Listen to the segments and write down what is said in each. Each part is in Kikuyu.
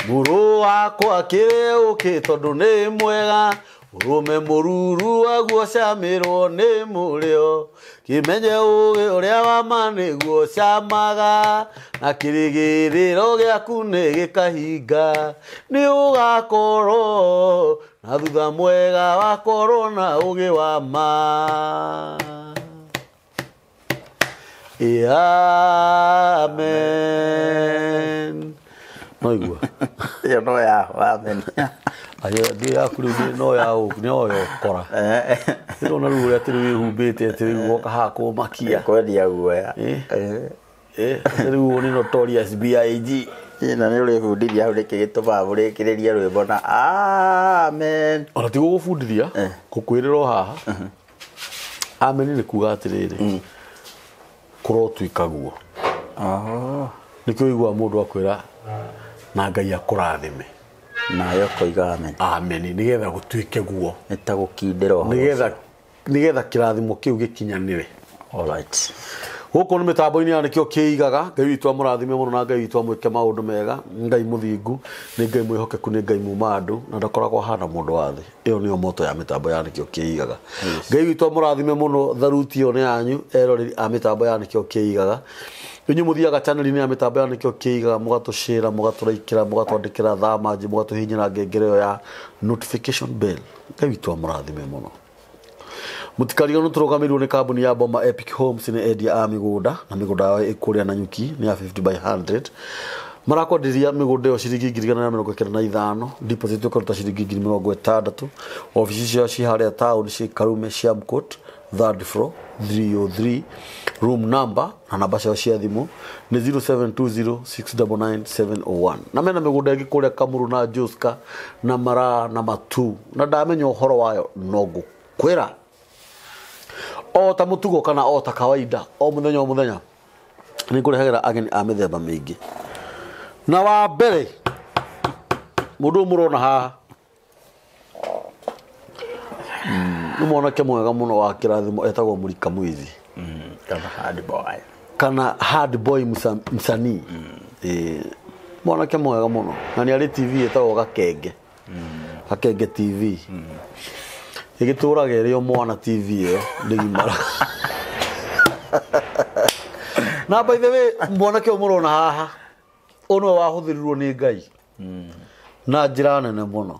Mũrũ wakwa kĩrĩ ũkĩ tondũ nĩ mwega ũrũme mũruru waguo camĩrwo nĩ mũrĩo kĩmenye ũgĩ ũrĩa wa ma nĩguo camaga na kĩrĩgĩrĩro gĩaku nĩ gĩkahinga nĩ ũgakorwo na thutha mwega wakorwo na ũgĩ wa ma. Amen. No igua. Ĩyo no ya amen. Ayo ndi yaku rĩu no ya no ya ũkora. Ndĩrona rĩu ũrĩa atĩ rĩu wĩhumbĩte atĩ rĩu woka haha kũmakia. Kwendia guoya. Rĩu ũyũ nĩ Notorious B.I.G. Na nĩ ũrĩbundithia hau nĩkĩ gĩtũmaga mũrĩkĩrĩrie rwĩmbo na amen. Ona ti gũgũbundithia gũkwĩrĩra o haha. Amen nĩ kuga atĩrĩrĩ kũrotuĩka guo. Nĩkĩo ũiguaga mũndũ akwĩra na Ngai akũrathime. Nawe ũkoiga amen. Amen nĩgetha gũtuĩke guo. Nĩ ta gũkindĩra ũhoro. Nĩgetha kĩrathimo kĩu gĩkinyanĩre. All right. Gũkũ nĩ mĩtambo-inĩ ya nĩkĩo kĩigaga. Ngai witũ amũrathime mũno na Ngai witũ amwĩke maũndũ mega. Ngai mũthingu, nĩ Ngai mwĩhokeku, nĩ Ngai muma andũ na ndakoragwo ahana mũndũ wa thĩ. Ĩyo nĩyo moto ya mĩtambo ya nĩkĩo kĩigaga. Ngai witũ amũrathime mũno, tharuti ĩyo nĩ yanyu eroreri a mĩtambo ya nĩkĩo kĩigaga. Inyuĩ mũthiaga channel-inĩ ya mĩtambo ya nĩkĩo kĩigaga, mũgatũshare, mũgatũraikĩra, mũgatwandĩkĩra thamanji, mũgatũhihinyĩra ngengere ĩyo ya notification bell. Ngai witũ amũrathime mũno. Mũtikariganĩrwo tũrũgamĩrĩirwo nĩ kambuni ya Boma Epic Homes nĩ endia a mĩgũnda na mĩgũnda yao ĩ kũrĩa Nanyuki nĩ ya 50 by 100. Marakwenderia mĩgũnda ĩyo ciringi 195,000, deposit ũkaruta ciringi 60,000. Obici ciao ci harĩa town ci Karume Siamcourt, third floor 303 room number na namba ciao cia thimũ nĩ 0720699701. Na mena mĩgũnda ĩngĩ kũrĩa Kamuru na Joska na Maraa na Matu na ndamenya ũhoro wayo no ngũkwĩra. O ta mũtugo kana o ta kawaida o mũthenya o mũthenya nĩ ngũrehagĩra ageni a mĩthemba mĩingĩ. Na wa mbere mũndũ ũyũ mũrona haha nĩ mwanake mwega mũno wa kĩrathimo etagwo Mũrika Mwithi. Kana hard boy. Kana hard boy msanii. Mwanake mwega mũno na nĩ arĩ TV ĩtagwo Gakenge. Gakenge TV. Ĩgĩtũraga ĩrĩ o mwana TV ĩyo ndĩgimara. Na by the way mwanake ũyũ mũrona haha ũyũ nĩwe wahũthĩrirwo nĩ Ngai na njĩra nene mũno.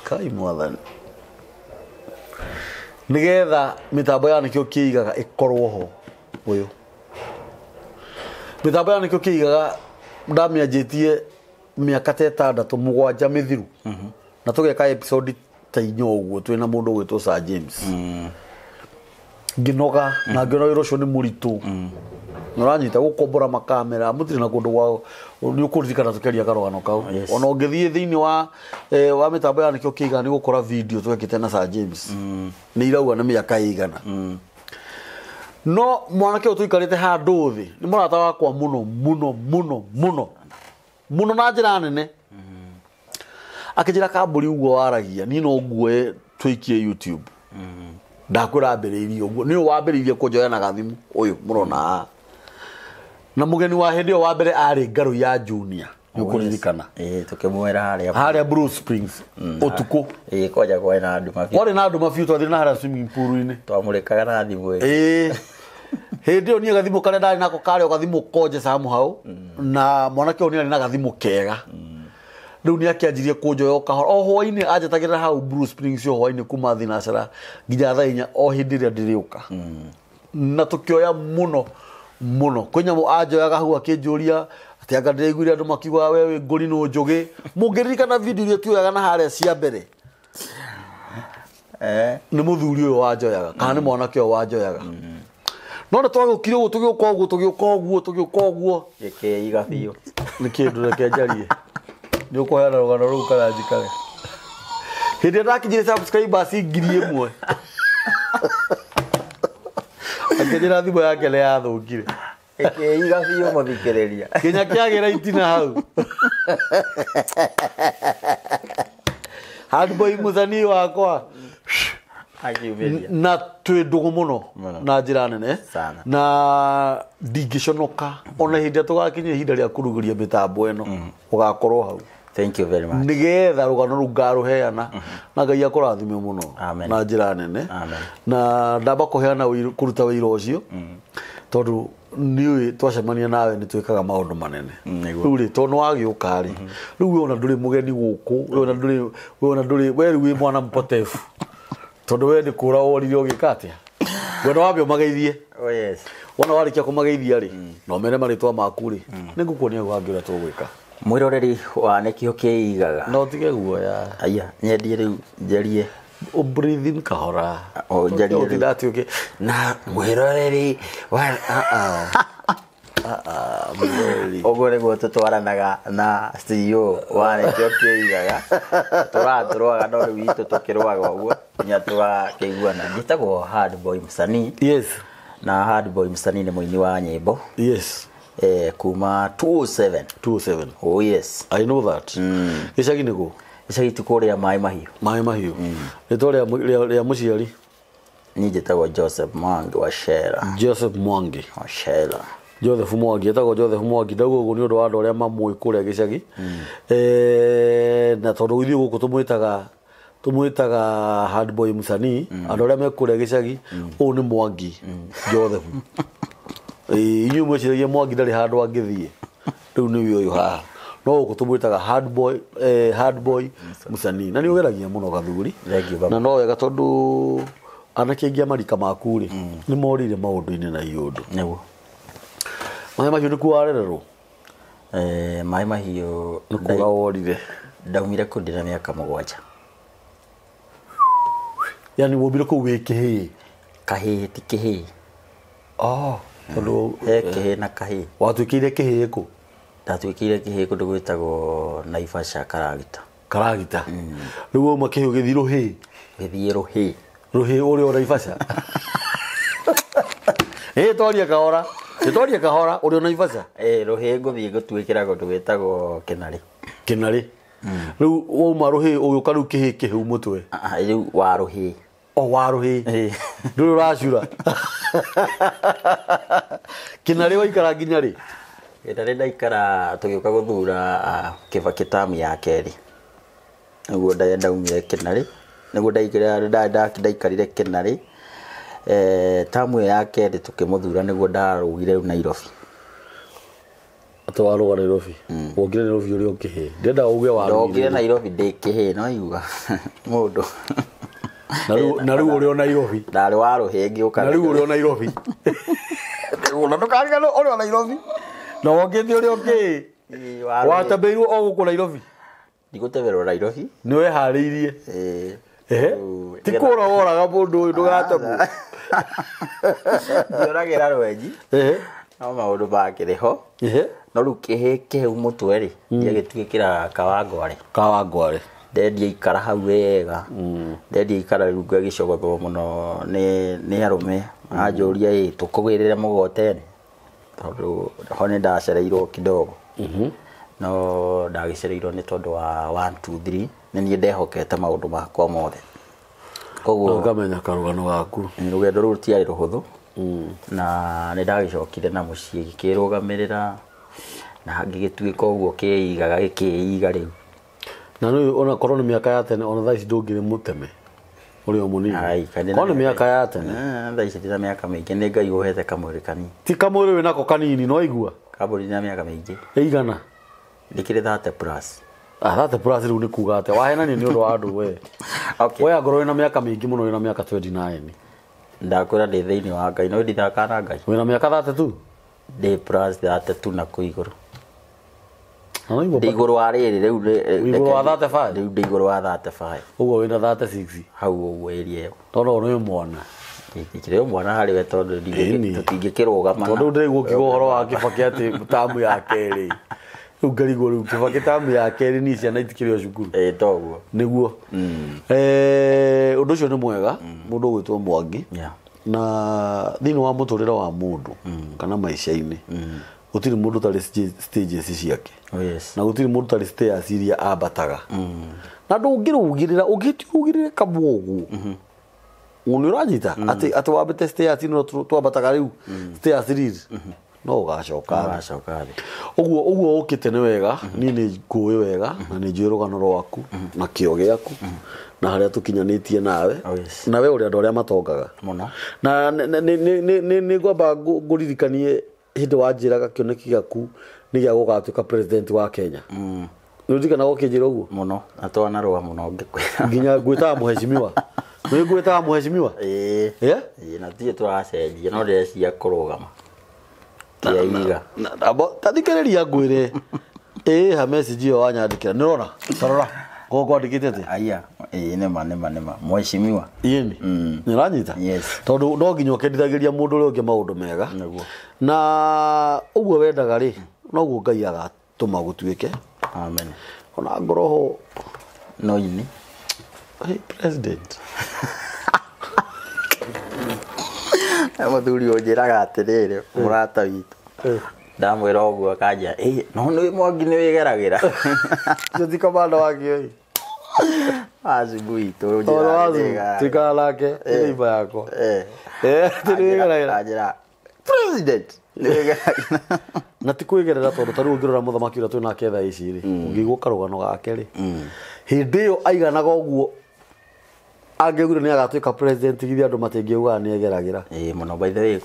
Kai mwathani. Nĩgetha mĩtambo ya nĩkĩo kĩigaga ĩkorwo ho ũyũ. Mĩtambo ya nĩkĩo kĩigaga ndamĩanjĩtie mĩaka ta ĩtandatũ mũgwanja mĩthiru. Na tũgeka episode ta inya ũguo twĩna mũndũ ũgwĩtwo Sir James. Ngĩnoga na ngĩona wĩra ũcio nĩ mũritũ. Nĩũranyita gũkombora makamera mũtirĩ na kũndũ gwa nĩ ũkũririkana tũkĩaria karũgano kau. Ona ũngĩthiĩ thĩinĩ wa wa mĩtambo ya nĩkĩo kĩigaga nĩ ũgũkora video twekĩte na Sir James. Nĩ irauga nĩ mĩaka ĩigana. No mwanake ũyũ tũikarĩte handũ thĩ nĩ mũrata wakwa mũno mũno mũno mũno mũno na njĩra nene. Akĩnjĩra kambũri ũguo waragia niĩ no nguoe tũikie YouTube. Ndakwĩra ambĩrĩirie ũguo nĩ ũyũ wambĩrĩirie kũnjoya na gathimũ ũyũ mũrona haha. Na mũgeni wa hĩndĩ ĩyo wa mbere arĩ Ngarũ ya Junior nĩ ũkũririkana. Tũkĩmwĩra harĩa harĩa Blue Springs ũtukũ. Kwanja kwarĩ na nduma biũ. Kwarĩ na nduma biũ twathire na harĩa swimming pool-inĩ. Twamũrĩkaga na thimũ ĩyo. Hĩndĩ ĩyo niĩ gathimũ karĩa ndarĩ nako karĩ o gathimũ konje somehow na mwanake ũyũ nĩ arĩ na gathimũ kega. Rĩu nĩ akĩanjirie kũnjoya o kahora o hwainĩ anjetagĩrĩra hau Blue Springs o hwainĩ kuma thinacara nginya thaa inya o hĩndĩ ĩrĩa ndĩrĩũka. Na tũkĩoya mũno mũno. Kwĩ nyamũ anjoyaga hau akĩnjũria atĩ anga ndĩraiguire andũ makiuga we wĩ ngũri nũ njũgĩ. Mũngĩririkana video iria tuoyaga na harĩa cia mbere. Nĩ mũthuri ũyũ wanjoyaga kana nĩ mwanake ũyũ wanjoyaga. No nĩ twagũkire ũguo tũgĩũka ũguo tũgĩũka ũguo tũgĩũka ũguo. Gĩkĩiga biũ. Nĩ kĩndũ reke njarie. Nĩ ũkũheana rũgano rũu kana njikare. Hĩndĩ ĩrĩa ndakinyire subscribers 1000. Akĩnjĩra thimũ yake nĩ yathũkire. Ĩkĩiga biũ mũthikĩrĩria. Nginya kĩagĩra itina hau. Hard boy mũthanii wakwa. Akiumĩria. Na twĩ ndũgũ mũno na njĩra nene. Na ndingĩconoka ona hĩndĩ ĩrĩa tũgakinya ihinda rĩa kũrugũria mĩtambo ĩno ũgakorwo hau. Thank you very much. Nigetha rugano rũu ngaruheana na Ngai akũrathime mũno Amen. na njĩra nene. Amen. Na ndamba kũheana kũruta wĩira ũcio tondũ niĩ twacemania nawe nĩ twĩkaga maũndũ manene. Nĩguo. Rĩu rĩ, tondũ nĩ wagĩũka rĩ, rĩu we ona ndũrĩ mũgeni gũkũ, we ona ndũrĩ, we ona ndũrĩ, we rĩu wĩ mwana mpotevu tondũ we nĩ kũra worire ũgĩka atĩa, we no wambe ũmageithie. Oh yes. Wona warĩkia kũmageithia rĩ, na ũmere marĩtwa maku rĩ, nĩ ngũkuonia hau hangĩ ũrĩa tũgwĩka. Mwĩroreri wa Nĩkĩo Kĩigaga. Na ũtige guoya. Aya, nyendie rĩu njarie. Breathe in kahora. O, njarie rĩu. Ũtinda atĩ ũkĩ na mwĩroreri wa mwĩroreri. Ũguo nĩguo tũtwaranaga na CEO wa Nĩkĩo Kĩigaga. Tũratũrwaga no rĩu itũ tũkĩrwaga ũguo nginya tũgakĩiguana. Njĩtagwo Hard Boy Msanii. Yes. Na Hard Boy Msanii nĩ mũini wa nyĩmbo. Yes. Kuma 27. 27. Oh yes. I know that. Gĩcagi nĩkũ? Gĩcagi ti kũrĩa Maĩ Mahiũ. Maĩ Mahiũ. Rĩtwa rĩa mũciari? Niĩ njĩtagwo Joseph Mwangi wa Shera. Joseph Mwangi. Wa Shera. Joseph Mwangi, etagwo Joseph Mwangi. Ndauga ũguo nĩ ũndũ wa andũ arĩa mamũĩ kũrĩa gĩcagi. Na tondũ ithuĩ gũkũ tũmwĩtaga Hard Boy Msanii, andũ arĩa me kũrĩa gĩcagi, ũyũ nĩ Mwangi Joseph. Inyuĩ mwĩciragia Mwangi ndarĩ handũ angĩthiĩ, rĩu nĩwe ũyũ haha. No gũkũ tũmwĩtaga Hard Boy, Hard Boy Msanii. Na nĩ ũgeragia mũno gathuri. Thank you, baba. Na no wega tondũ anake aingĩ a marika maku rĩ, nĩ morire maũndũ-inĩ na iũndũ. Nĩguo. Maĩ Mahiũ nĩkuo warererwo? Maĩ Mahiũ nĩ kuga worire. Ndaumire kũu ndĩna mĩaka 7. Yani wombire kũu wĩ kĩhĩĩ? Kahĩĩ ti kĩhĩĩ. Oh, tondũ he kĩhĩĩ na kahĩĩ. Watuĩkĩire kĩhĩĩ kũ? Ndatuĩkĩire kĩhĩĩ kũndũ gwĩtagwo Naivasha Karagita. Karagita. Rĩu wauma kĩhĩĩ ũgĩthiĩ Rũhĩĩ? Gĩthiĩ Rũhĩĩ. Rũhĩĩ ũrĩ o Naivasha? Twarie kahora. Twarie kahora ũrĩ o Naivasha? Rũhĩĩ ngũthiĩ gũtuĩkĩra kũndũ gwĩtagwo Kĩnarĩ. Kĩnarĩ. Rĩu wauma Rũhĩĩ ũgĩũka rĩu kĩhĩĩ kĩhĩu mũtwe? Rĩu wa Rũhĩĩ. O wa Rũhĩĩ. Ndũrĩ ũracura. Kĩnarĩ waikara nginya rĩ? Kĩnarĩ ndaikara tũgĩũka gũthura Kĩbakĩ tamu ya kerĩ. Nĩguo ndaumire Kĩnarĩ. Nĩguo ndaikarire Kĩnarĩ. Tamu ĩyo ya kerĩ tũkĩmũthura nĩguo ndarũgire rĩu Nairobi. Atĩ warũga Nairobi? Wokire Nairobi ũrĩ o kĩhĩĩ. Ndĩrenda uge warũgire. Ndokire Nairobi ndĩ kĩhĩĩ, no igua mũndũ. Na rĩu ũrĩ o Nairobi. Ndarĩ wa Rũhĩĩ ngĩũka. Na rĩu ũrĩ o Nairobi. Ona ndũkariganĩrwo ũrĩ o Nairobi. Na wokĩte ũrĩ o kĩhĩĩ. Watembeirwo o gũkũ Nairobi. Ndigũtemberwo Nairobi. Nĩ weharĩirie. Ti kũra woraga mũndũ ũyũ ndũgatemwo. Ndioragĩra rwenji. No maũndũ makĩrĩ ho. No rĩu kĩhĩĩ kĩhĩu mũtwe rĩ, gĩagĩtuĩkĩra Kawangware. Kawangware. Ndendia ikara hau wega. Ndendia ikara rĩu ngagĩcogothwo mũno nĩ arũme. Anjũria ĩ tũkũgĩrĩre mũgoteni. Tondũ ho nĩ ndacereirwo kidogo. No ndagĩcereirwo nĩ tondũ wa 1 2 3. Nĩ niĩ ndehokete maũndũ makwa mothe. Koguo ngamenya karũgano gaku. Rũgendo rũu rũtiarĩ rũhũthũ. Na nĩ ndagĩcokire na mũciĩ gĩkĩrũgamĩrĩra na ngĩgĩtuĩka ũguo kĩigaga gĩkĩiga rĩu. Na rĩu ona korwo nĩ mĩaka ya tene ona thaa ici ndũngĩrĩ mũteme ũrĩ o mũnini. Korwo nĩ mĩaka ya tene. Thaa ici ndĩna mĩaka mĩingĩ nĩ Ngai ũhete kamwĩrĩ kanini. Ti kamwĩrĩ wĩnako kanini no igua? Kamwĩrĩ ndĩna mĩaka mĩingĩ. Ĩigana? Ndĩkĩrĩ 30 plus. 30 plus rĩu nĩ kuga atĩa? Wahenania nĩ ũndũ wa andũ we. Okay. We angorwo wĩna mĩaka mĩingĩ mũno wĩna mĩaka 29. Ndakwĩra ndĩ thĩinĩ wa Ngai no ndithakaga na Ngai. Wĩna mĩaka 32? Ndĩ plus 32 na kũu igũrũ. Ndĩ igũrũ wa rĩrĩ rĩu igũrũ wa 35? Rĩu ndĩ igũrũ wa 35. Ũguo wĩna 36. Hau ũguo area ĩyo. Tondũ nĩ mwana. Ndikĩrĩ mwana harĩ we tondũ tũtingĩkĩrũgama. Tondũ ndĩraigua ũkiuga ũhoro wa Kĩbakĩ atĩ tamu ya kerĩ. Rĩu ngarigwo rĩu Kĩbakĩ tamu ya kerĩ niĩ ciana itikĩrĩ o cukuru. Toguo. Nĩguo. Ũndũ ũcio nĩ mwega mũndũ ũgwĩtwo Mwangi. Na thĩinĩ wa mũtũrĩre wa mũndũ kana maica-inĩ gũtirĩ mũndũ ũtarĩ stages ciake. Oh yes. Na gũtirĩ mũndũ ũtarĩ stairs iria ambataga. Na ndũngĩrũgĩrĩra ũngĩtiũgĩrĩre kamwe ũguo. Nĩ ũranyita atĩ wambĩte stairs ino twambataga rĩu stairs riri. No ũgacoka thĩ. Ũgacoka thĩ. Ũguo ũguo ũkĩte nĩ wega, niĩ nĩ ngũĩ wega na nĩ njũĩ rũgano rwaku na kĩo gĩaku na harĩa tũkinyanĩtie nawe. Oh, yes. Na we ũrĩ andũ arĩa matongaga Mũno. Na nĩ ngwamba ngũririkanie hĩndĩ wanjĩraga kĩoneki gĩaku nĩ gĩa gũgatuĩka president wa Kenya. Nĩ ũririkanaga ũkĩnjĩra ũguo? Mũno, na twanarũa mũno ngĩkwĩra. Nginya ngwĩtaga mũhecimiwa. Nĩ ngwĩtaga mũhecimiwa? Ĩĩ. Yeah? Ĩĩ, na tirĩ tũracenjia no ndĩreciria kũrũgama. Kĩaiga. Tathikĩrĩria ngwĩre. Ĩĩ ha message ĩyo wanyandĩkĩra. Nĩ ũrona? Tarora. Ko kwandĩkĩte atĩa? Aya, ĩĩ nĩma nĩma nĩma. Mheshimiwa. Ĩni. Nĩ ũranyita? Yes. Tondũ no nginya ũkendithagĩria mũndũ ũrĩa ũngĩ maũndũ mega. Nĩguo. Na ũguo wendaga rĩ, noguo Ngai agatũma gũtuĩke. Amen. Ona ngorwo ho No ini. hey, president. Mũthuri ũnjĩraga atĩrĩrĩ, mũrata witũ. Ndamwĩra ũguo akanjĩra, ĩ no nĩ Mwangi nĩ wĩgeragĩra. Ũcio ti kamanda wa kĩoi. Asubuhi tũ Tondũ ũnjĩraga wacu nĩwĩgeragĩra. tuikara nake nĩ neighbor yakwa. Eh. Nĩwĩgeragĩra. Anjĩra, president nĩwĩgeragĩra. Na ti kwĩgerera tondũ ta rĩu ũngĩrora mũthamaki ũrĩa twĩ nake thaa ici rĩ, ũngĩigua karũgano gake rĩ, hĩndĩ ĩyo aiganaga ũguo angĩaugire nĩ agatuĩka president githĩ andũ matingĩugaga nĩ egeragĩra. Ĩĩ mũno, by the way,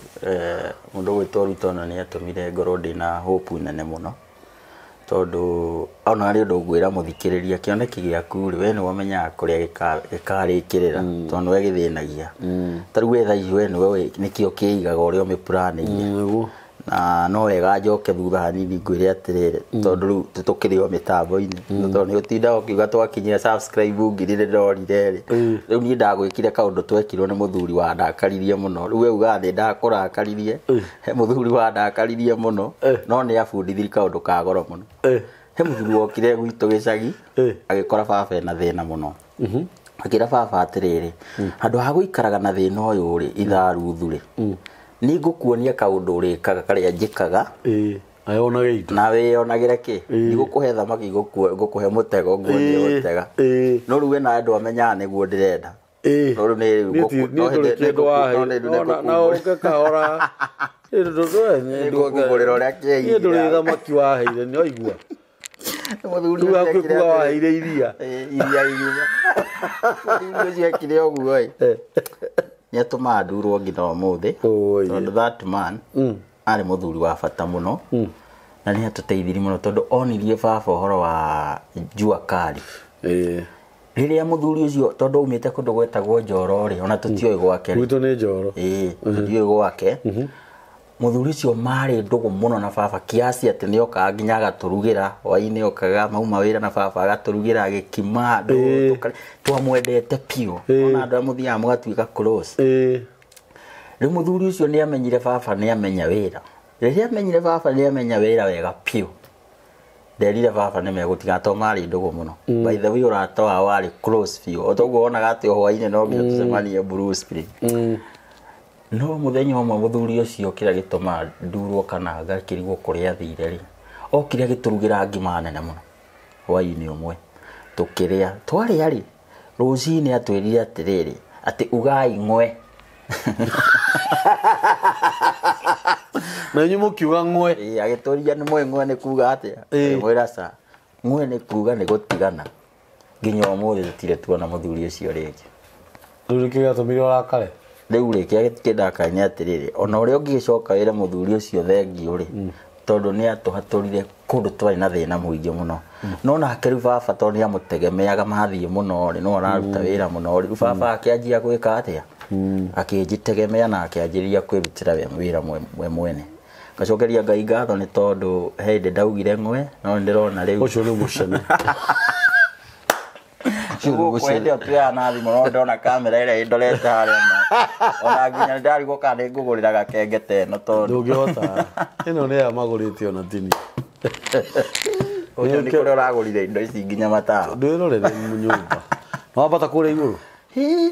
mũndũ ũgwĩtwo Ruto ona nĩ atũmire ngorwo ndĩna hope nene mũno, tondũ ona harĩ ũndũ ngwĩra mũthikĩrĩria, kĩoneki gĩaku rĩ, we nĩwe ũmenyaga kũrĩa gĩkarĩkĩrĩra, tondũ nĩwe gĩthĩnagia. Ta rĩu we thaa ici we nĩwe nĩkĩo kĩigaga ũrĩa ũmĩplanĩire. Nĩguo. Na no wega njoke thutha hanini ngwĩre atĩrĩrĩ, tondũ rĩu tũkĩrĩ o mĩtambo-inĩ, tondũ nĩ ũtindaga ũkiuga twakinyia subscribe ngiri nĩ ndorire rĩ. Rĩu niĩ ndagwĩkire kaũndũ twekirwo nĩ mũthuri wandakaririe mũno. Rĩu we ugaga nĩ ndakũrakaririe, he mũthuri wandakaririe mũno, no nĩ abundithirie kaũndũ ka goro mũno. He mũthuri wokire gwitũ gĩcagi, agĩkora baba ena thĩna mũno. Akĩra baba atĩrĩrĩ, handũ ha gũikaraga na thĩna ũyũ rĩ, ithaa ruthu rĩ, nĩ ngũkuonia kaũndũ ũrĩkaga karĩa njĩkaga. Ĩĩ, ayonage indo. Na wĩyonagĩre kĩ? Ndigũkũhe thamaki, ngũkũhe mũtego, nguonie gũtega. No rĩu we na andũ amenyaga nĩguo ndĩrenda. No rĩu nĩ Niĩ ndũrĩ kĩndũ waheire. Na ũke kahora. Nĩngũkũgũrĩra ũrĩa kĩaiga. Niĩ ndũrĩ thamaki waheire, nĩ waigua? Mũthuri Rĩu ũcio hakuhĩ ekire kuga atĩrĩ. waheire iria. Iria igima. Mũthuri ũcio ekire ũguo ĩ. Nĩ atũmaga ndurwo nginya ũmũthĩ. Tondũ that man arĩ mũthuri wa bata mũno. Na nĩ atũteithirie mũno tondũ onirie baba ũhoro wa jua kali. Rĩrĩa mũthuri ũcio tondũ aumĩte kũndũ gwetagwo Njoro rĩ, ona tũtiũĩ gwake rĩ. Gwitũ nĩ Njoro. Ĩĩ, tũtiũĩ gwake. Mũthuri ũcio marĩ ndũgũ mũno na baba kiasi atĩ nĩ okaga nginya agatũrugĩra, hwaĩ-inĩ okaga mauma wĩra na baba agatũrugĩra agĩkima andũ, twamwendete biũ. Ona andũ arĩa mũthiaga mũgatuĩka close. Rĩu mũthuri ũcio nĩ amenyire baba nĩ amenya wĩra. Rĩrĩa amenyire baba nĩ amenya wĩra wega biũ, nderire baba nĩ megũtigana tondũ marĩ ndũgũ mũno. By the way, ũrata wao warĩ close biũ. O toguo wonaga atĩ o hwaĩ-inĩ no nginya tũcemanie Blue Spring. No mũthenya ũmwe mũthuri ũcio kĩrĩa gĩtũmaga ndurwo kana ngakĩrigwo kũrĩa athire rĩ, okire agĩtũrugĩra ngima nene mũno hwaĩ-inĩ ũmwe, tũkĩrĩa. Twarĩa rĩ, rũcinĩ atwĩrire atĩrĩrĩ, atĩ ugai ng'we. Na inyuĩ mũkiuga ng'we. Ĩĩ, agĩtũria nĩ mũĩ ng'we nĩ kuga atĩa? Ngĩmwĩra ca, ng'we nĩ kuga nĩ gũtigana. Nginya ũmũthĩ tũtirĩ tuona mũthuri ũcio rĩngĩ. Rĩu nĩkĩo gĩatũmire ũrakare? Rĩu rĩ, kĩrĩa kĩndakaria nĩ atĩrĩrĩ, ona ũrĩa ũngĩgĩcoka wĩre mũthuri ũcio thengiũ rĩ, tondũ nĩ atũhatũrire kũndũ twarĩ na thĩna mũingĩ mũno. No nake rĩu baba tondũ nĩ amũtegemeaga mathiĩ mũno rĩ, no araruta wĩra mũno rĩ, rĩu baba akĩanjia gwĩka atĩa? Akĩnjitegemea na akĩanjĩrĩria kwĩrutĩra wĩra we mwene. Ngacokeria Ngai ngatho nĩ tondũ he hĩndĩ ndaugire ng'we, no nĩ ndĩrona rĩu. Ũcio nĩ mũcene. Gũkũ hĩndĩ ĩyo tuoyaga na thimũ, no ndona kamera ĩrĩa ĩndorete harĩa ma. Ona nginya nĩ ndarigwo kana nĩ ngũgũrĩra gakenge ta ĩno tondũ. Ndũngĩhota. Ĩno nĩ aya magũrĩte ona tini. Ũcio nĩ kũrĩa ũragũrire indo ici nginya matawa. Ndwĩrorere nyũmba. No wambata kũrĩa igũrũ? Hĩ,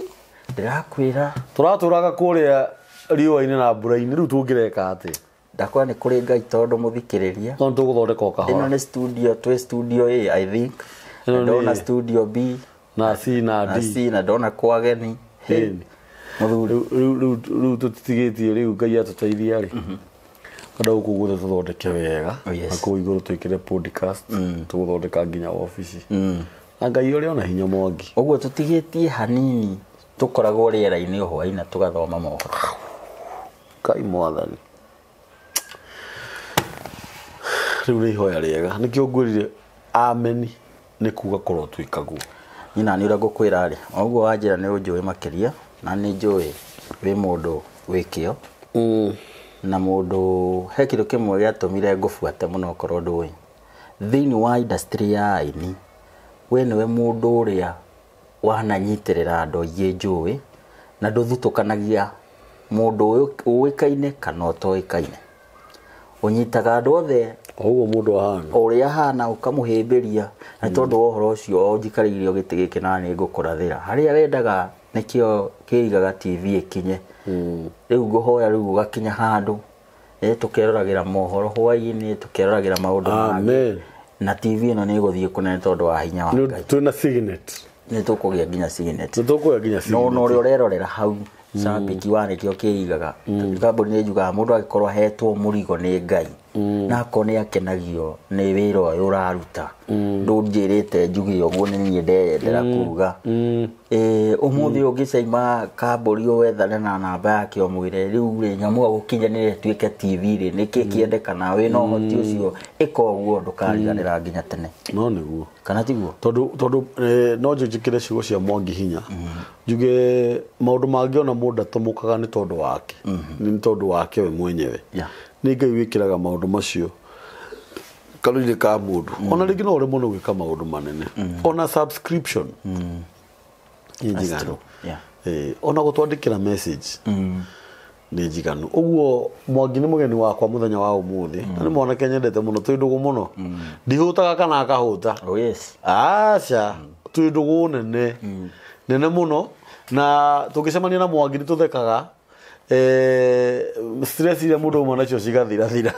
ndĩrakwĩra. Tũratũraga kũrĩa riũa-inĩ na mbura-inĩ, rĩu tũngĩreka atĩa? Ndakwa nĩ kũrĩ Ngai tondũ mũthikĩrĩria. No nĩtũgũthondeka o kahora. Ĩno nĩ studio, twĩ studio A, I think. Ĩno nĩ Ndona studio B. Na C na D. Na C na ndona kwa ageni. Ĩni. Mũthuri. Rĩu tũtitigĩtie rĩu Ngai atũteithia rĩ. Kada gũkũ guothe tũthondeke wega. Oh, yes. Na kũu igũrũ twĩkĩre podcast, tũgũthondeka nginya obici. Na Ngai ũrĩa ona hinya Mwangi. Ũguo tũtigĩtie hanini tũkoragwo rĩera-inĩ o hwaĩ-inĩ tũgathoma mohoro. Ngai mwathani. Rĩu nĩ ihoya rĩega. Nĩkĩo ngwĩrire ameni nĩ kuga kũrotuĩka guo. Niĩ nani ũrĩa ngũkwĩra rĩ, o ũguo wanjĩra nĩ ũnjũĩ makĩria, na nĩ njũĩ wĩ mũndũ wĩ kĩo. Na mũndũ he kĩndũ kĩmwe gĩatũmire ngũbuate mũno okorwo ndũĩ. Thĩinĩ wa industry ya aini, we nĩwe mũndũ ũrĩa wananyitĩrĩra andũ aingĩ njũĩ, na ndũthutũkanagia mũndũ ũĩkaine kana ũtoĩkaine. Ũnyitaga andũ othe O ũguo mũndũ ahana. O ũrĩa ahana ũkamũhĩmbĩria, na tondũ wa ũhoro ũcio o njikarĩire gĩtĩ gĩkĩ na nĩ ngũkũrathĩra. Harĩa wendaga nĩkĩo kĩigaga TV ĩkinye. Rĩu ngũhoya rĩu ũgakinya handũ, tũkeroragĩra mohoro hwaĩ-inĩ, tũkeroragĩra maũndũ mangĩ. Amen. Na TV ĩno nĩ ĩgũthiĩ kũnene tondũ wa hinya wa Ngai. Twĩna signet. Nĩ tũkũgĩa nginya signet. Nĩ tũkũgĩa nginya signet. No ũrĩa ũrerorera hau cambĩki wa nĩkĩo kĩigaga. Kambuni nĩ njugaga mũndũ angĩkorwo ahetwo mũrigo nĩ Ngai, na akorwo nĩ akenagio nĩ wĩra ũyũ ũraruta, ndũnjĩrĩte njuge ũguo nĩ niĩ ndeyendera kuga. Ũmũthĩ ũngĩcaima kambuni wethane na namba yake ũmwĩre rĩu rĩ nyamũ ĩyo gũkinyanĩre ĩtuĩke TV rĩ, nĩkĩ kĩendekana wĩna ũhoti ũcio, ĩka ũguo ndũkariganĩra nginya tene. No nĩguo. Kana tiguo? Tondũ no njĩkĩre ciugo cia Mwangi hinya. Njuge maũndũ mangĩ ona mũndũ atomũkaga nĩ tondũ wake. Nĩ tondũ wake we mwenyewe. Nĩ Ngai wĩkĩraga maũndũ macio kanua-inĩ ka mũndũ. Ona rĩngĩ no ũremwo nĩ gwĩka maũndũ manene. Ona subscription. Nĩ njiganu. Ona gũtwandĩkĩra message. Nĩ njiganu. Ũguo Mwangi nĩ mũgeni wakwa mũthenya wa ũmũthĩ. Na nĩ mwanake nyendete mũno, twĩ ndũgũ mũno. Ndihũtaga kana akahũta. Oh yes. Aca, twĩ ndũgũ nene. Nene mũno. Na tũngĩcemania na Mwangi nĩ tũthekaga. Stress iria mũndũ auma nacio cigathirathira.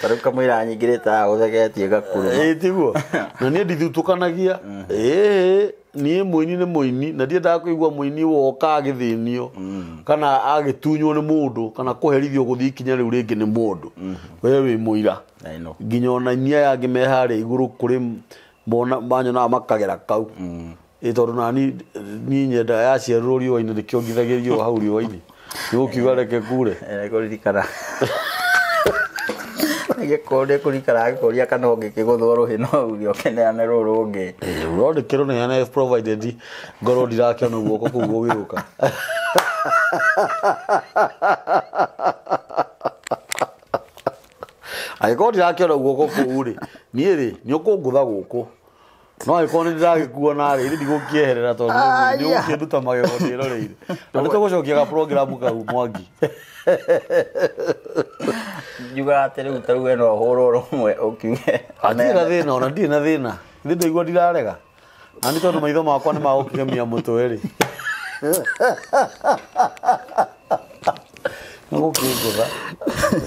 Ta rĩu kamũira nyingĩrĩte haha ũthegetie gakuruma. Tiguo. Na niĩ ndithutũkanagia. Niĩ mũini nĩ mũini, na ndiendaga kũigua mũini woka agĩthĩnio, kana agĩtunywo nĩ mũndũ, kana kũherithio gũthiĩ ikinya rĩu rĩngĩ nĩ mũndũ. We wĩ mũira. Nginya ona inyuĩ aya angĩ me harĩa igũrũ kũrĩ manyonaga makagera kau. Tondũ nani niĩ nyendaga yaciarĩrwo riũa-inĩ nĩkĩongithagĩrio hau riũa-inĩ. Nĩgũkiuga reke kure. Nĩkũririkana. Nĩgĩkorwo nĩkũririkana agĩkũria kana ũngĩkĩgũthwo rũhĩ no uge ũkĩneane rũrũ rũngĩ. No ndĩkĩrũneane provided ngorwo ndirakĩona guoko kũu gũgĩũka. Angĩkorwo ndirakĩona guoko kũu rĩ, niĩ rĩ, nĩ ũkũngũtha gũkũ. No angĩkorwo nĩ ndĩragĩkuona rĩ, niĩ ndigũkĩeherera tondũ nĩ ũgũkĩnduta magego ndĩroreire. Na nĩtũgũcokia ga program kau Mwangi. Njugaga atĩ rĩu ta rĩu we no ũhũrwo rũmwe ũkiuge. Ndirĩ na thĩna, ona ndirĩ na thĩna. Ithe ndaigua ndirarega. Na nĩ tondũ maitho makwa nĩ magũkĩgemia mũtwe rĩ. Nĩgũkĩngũtha.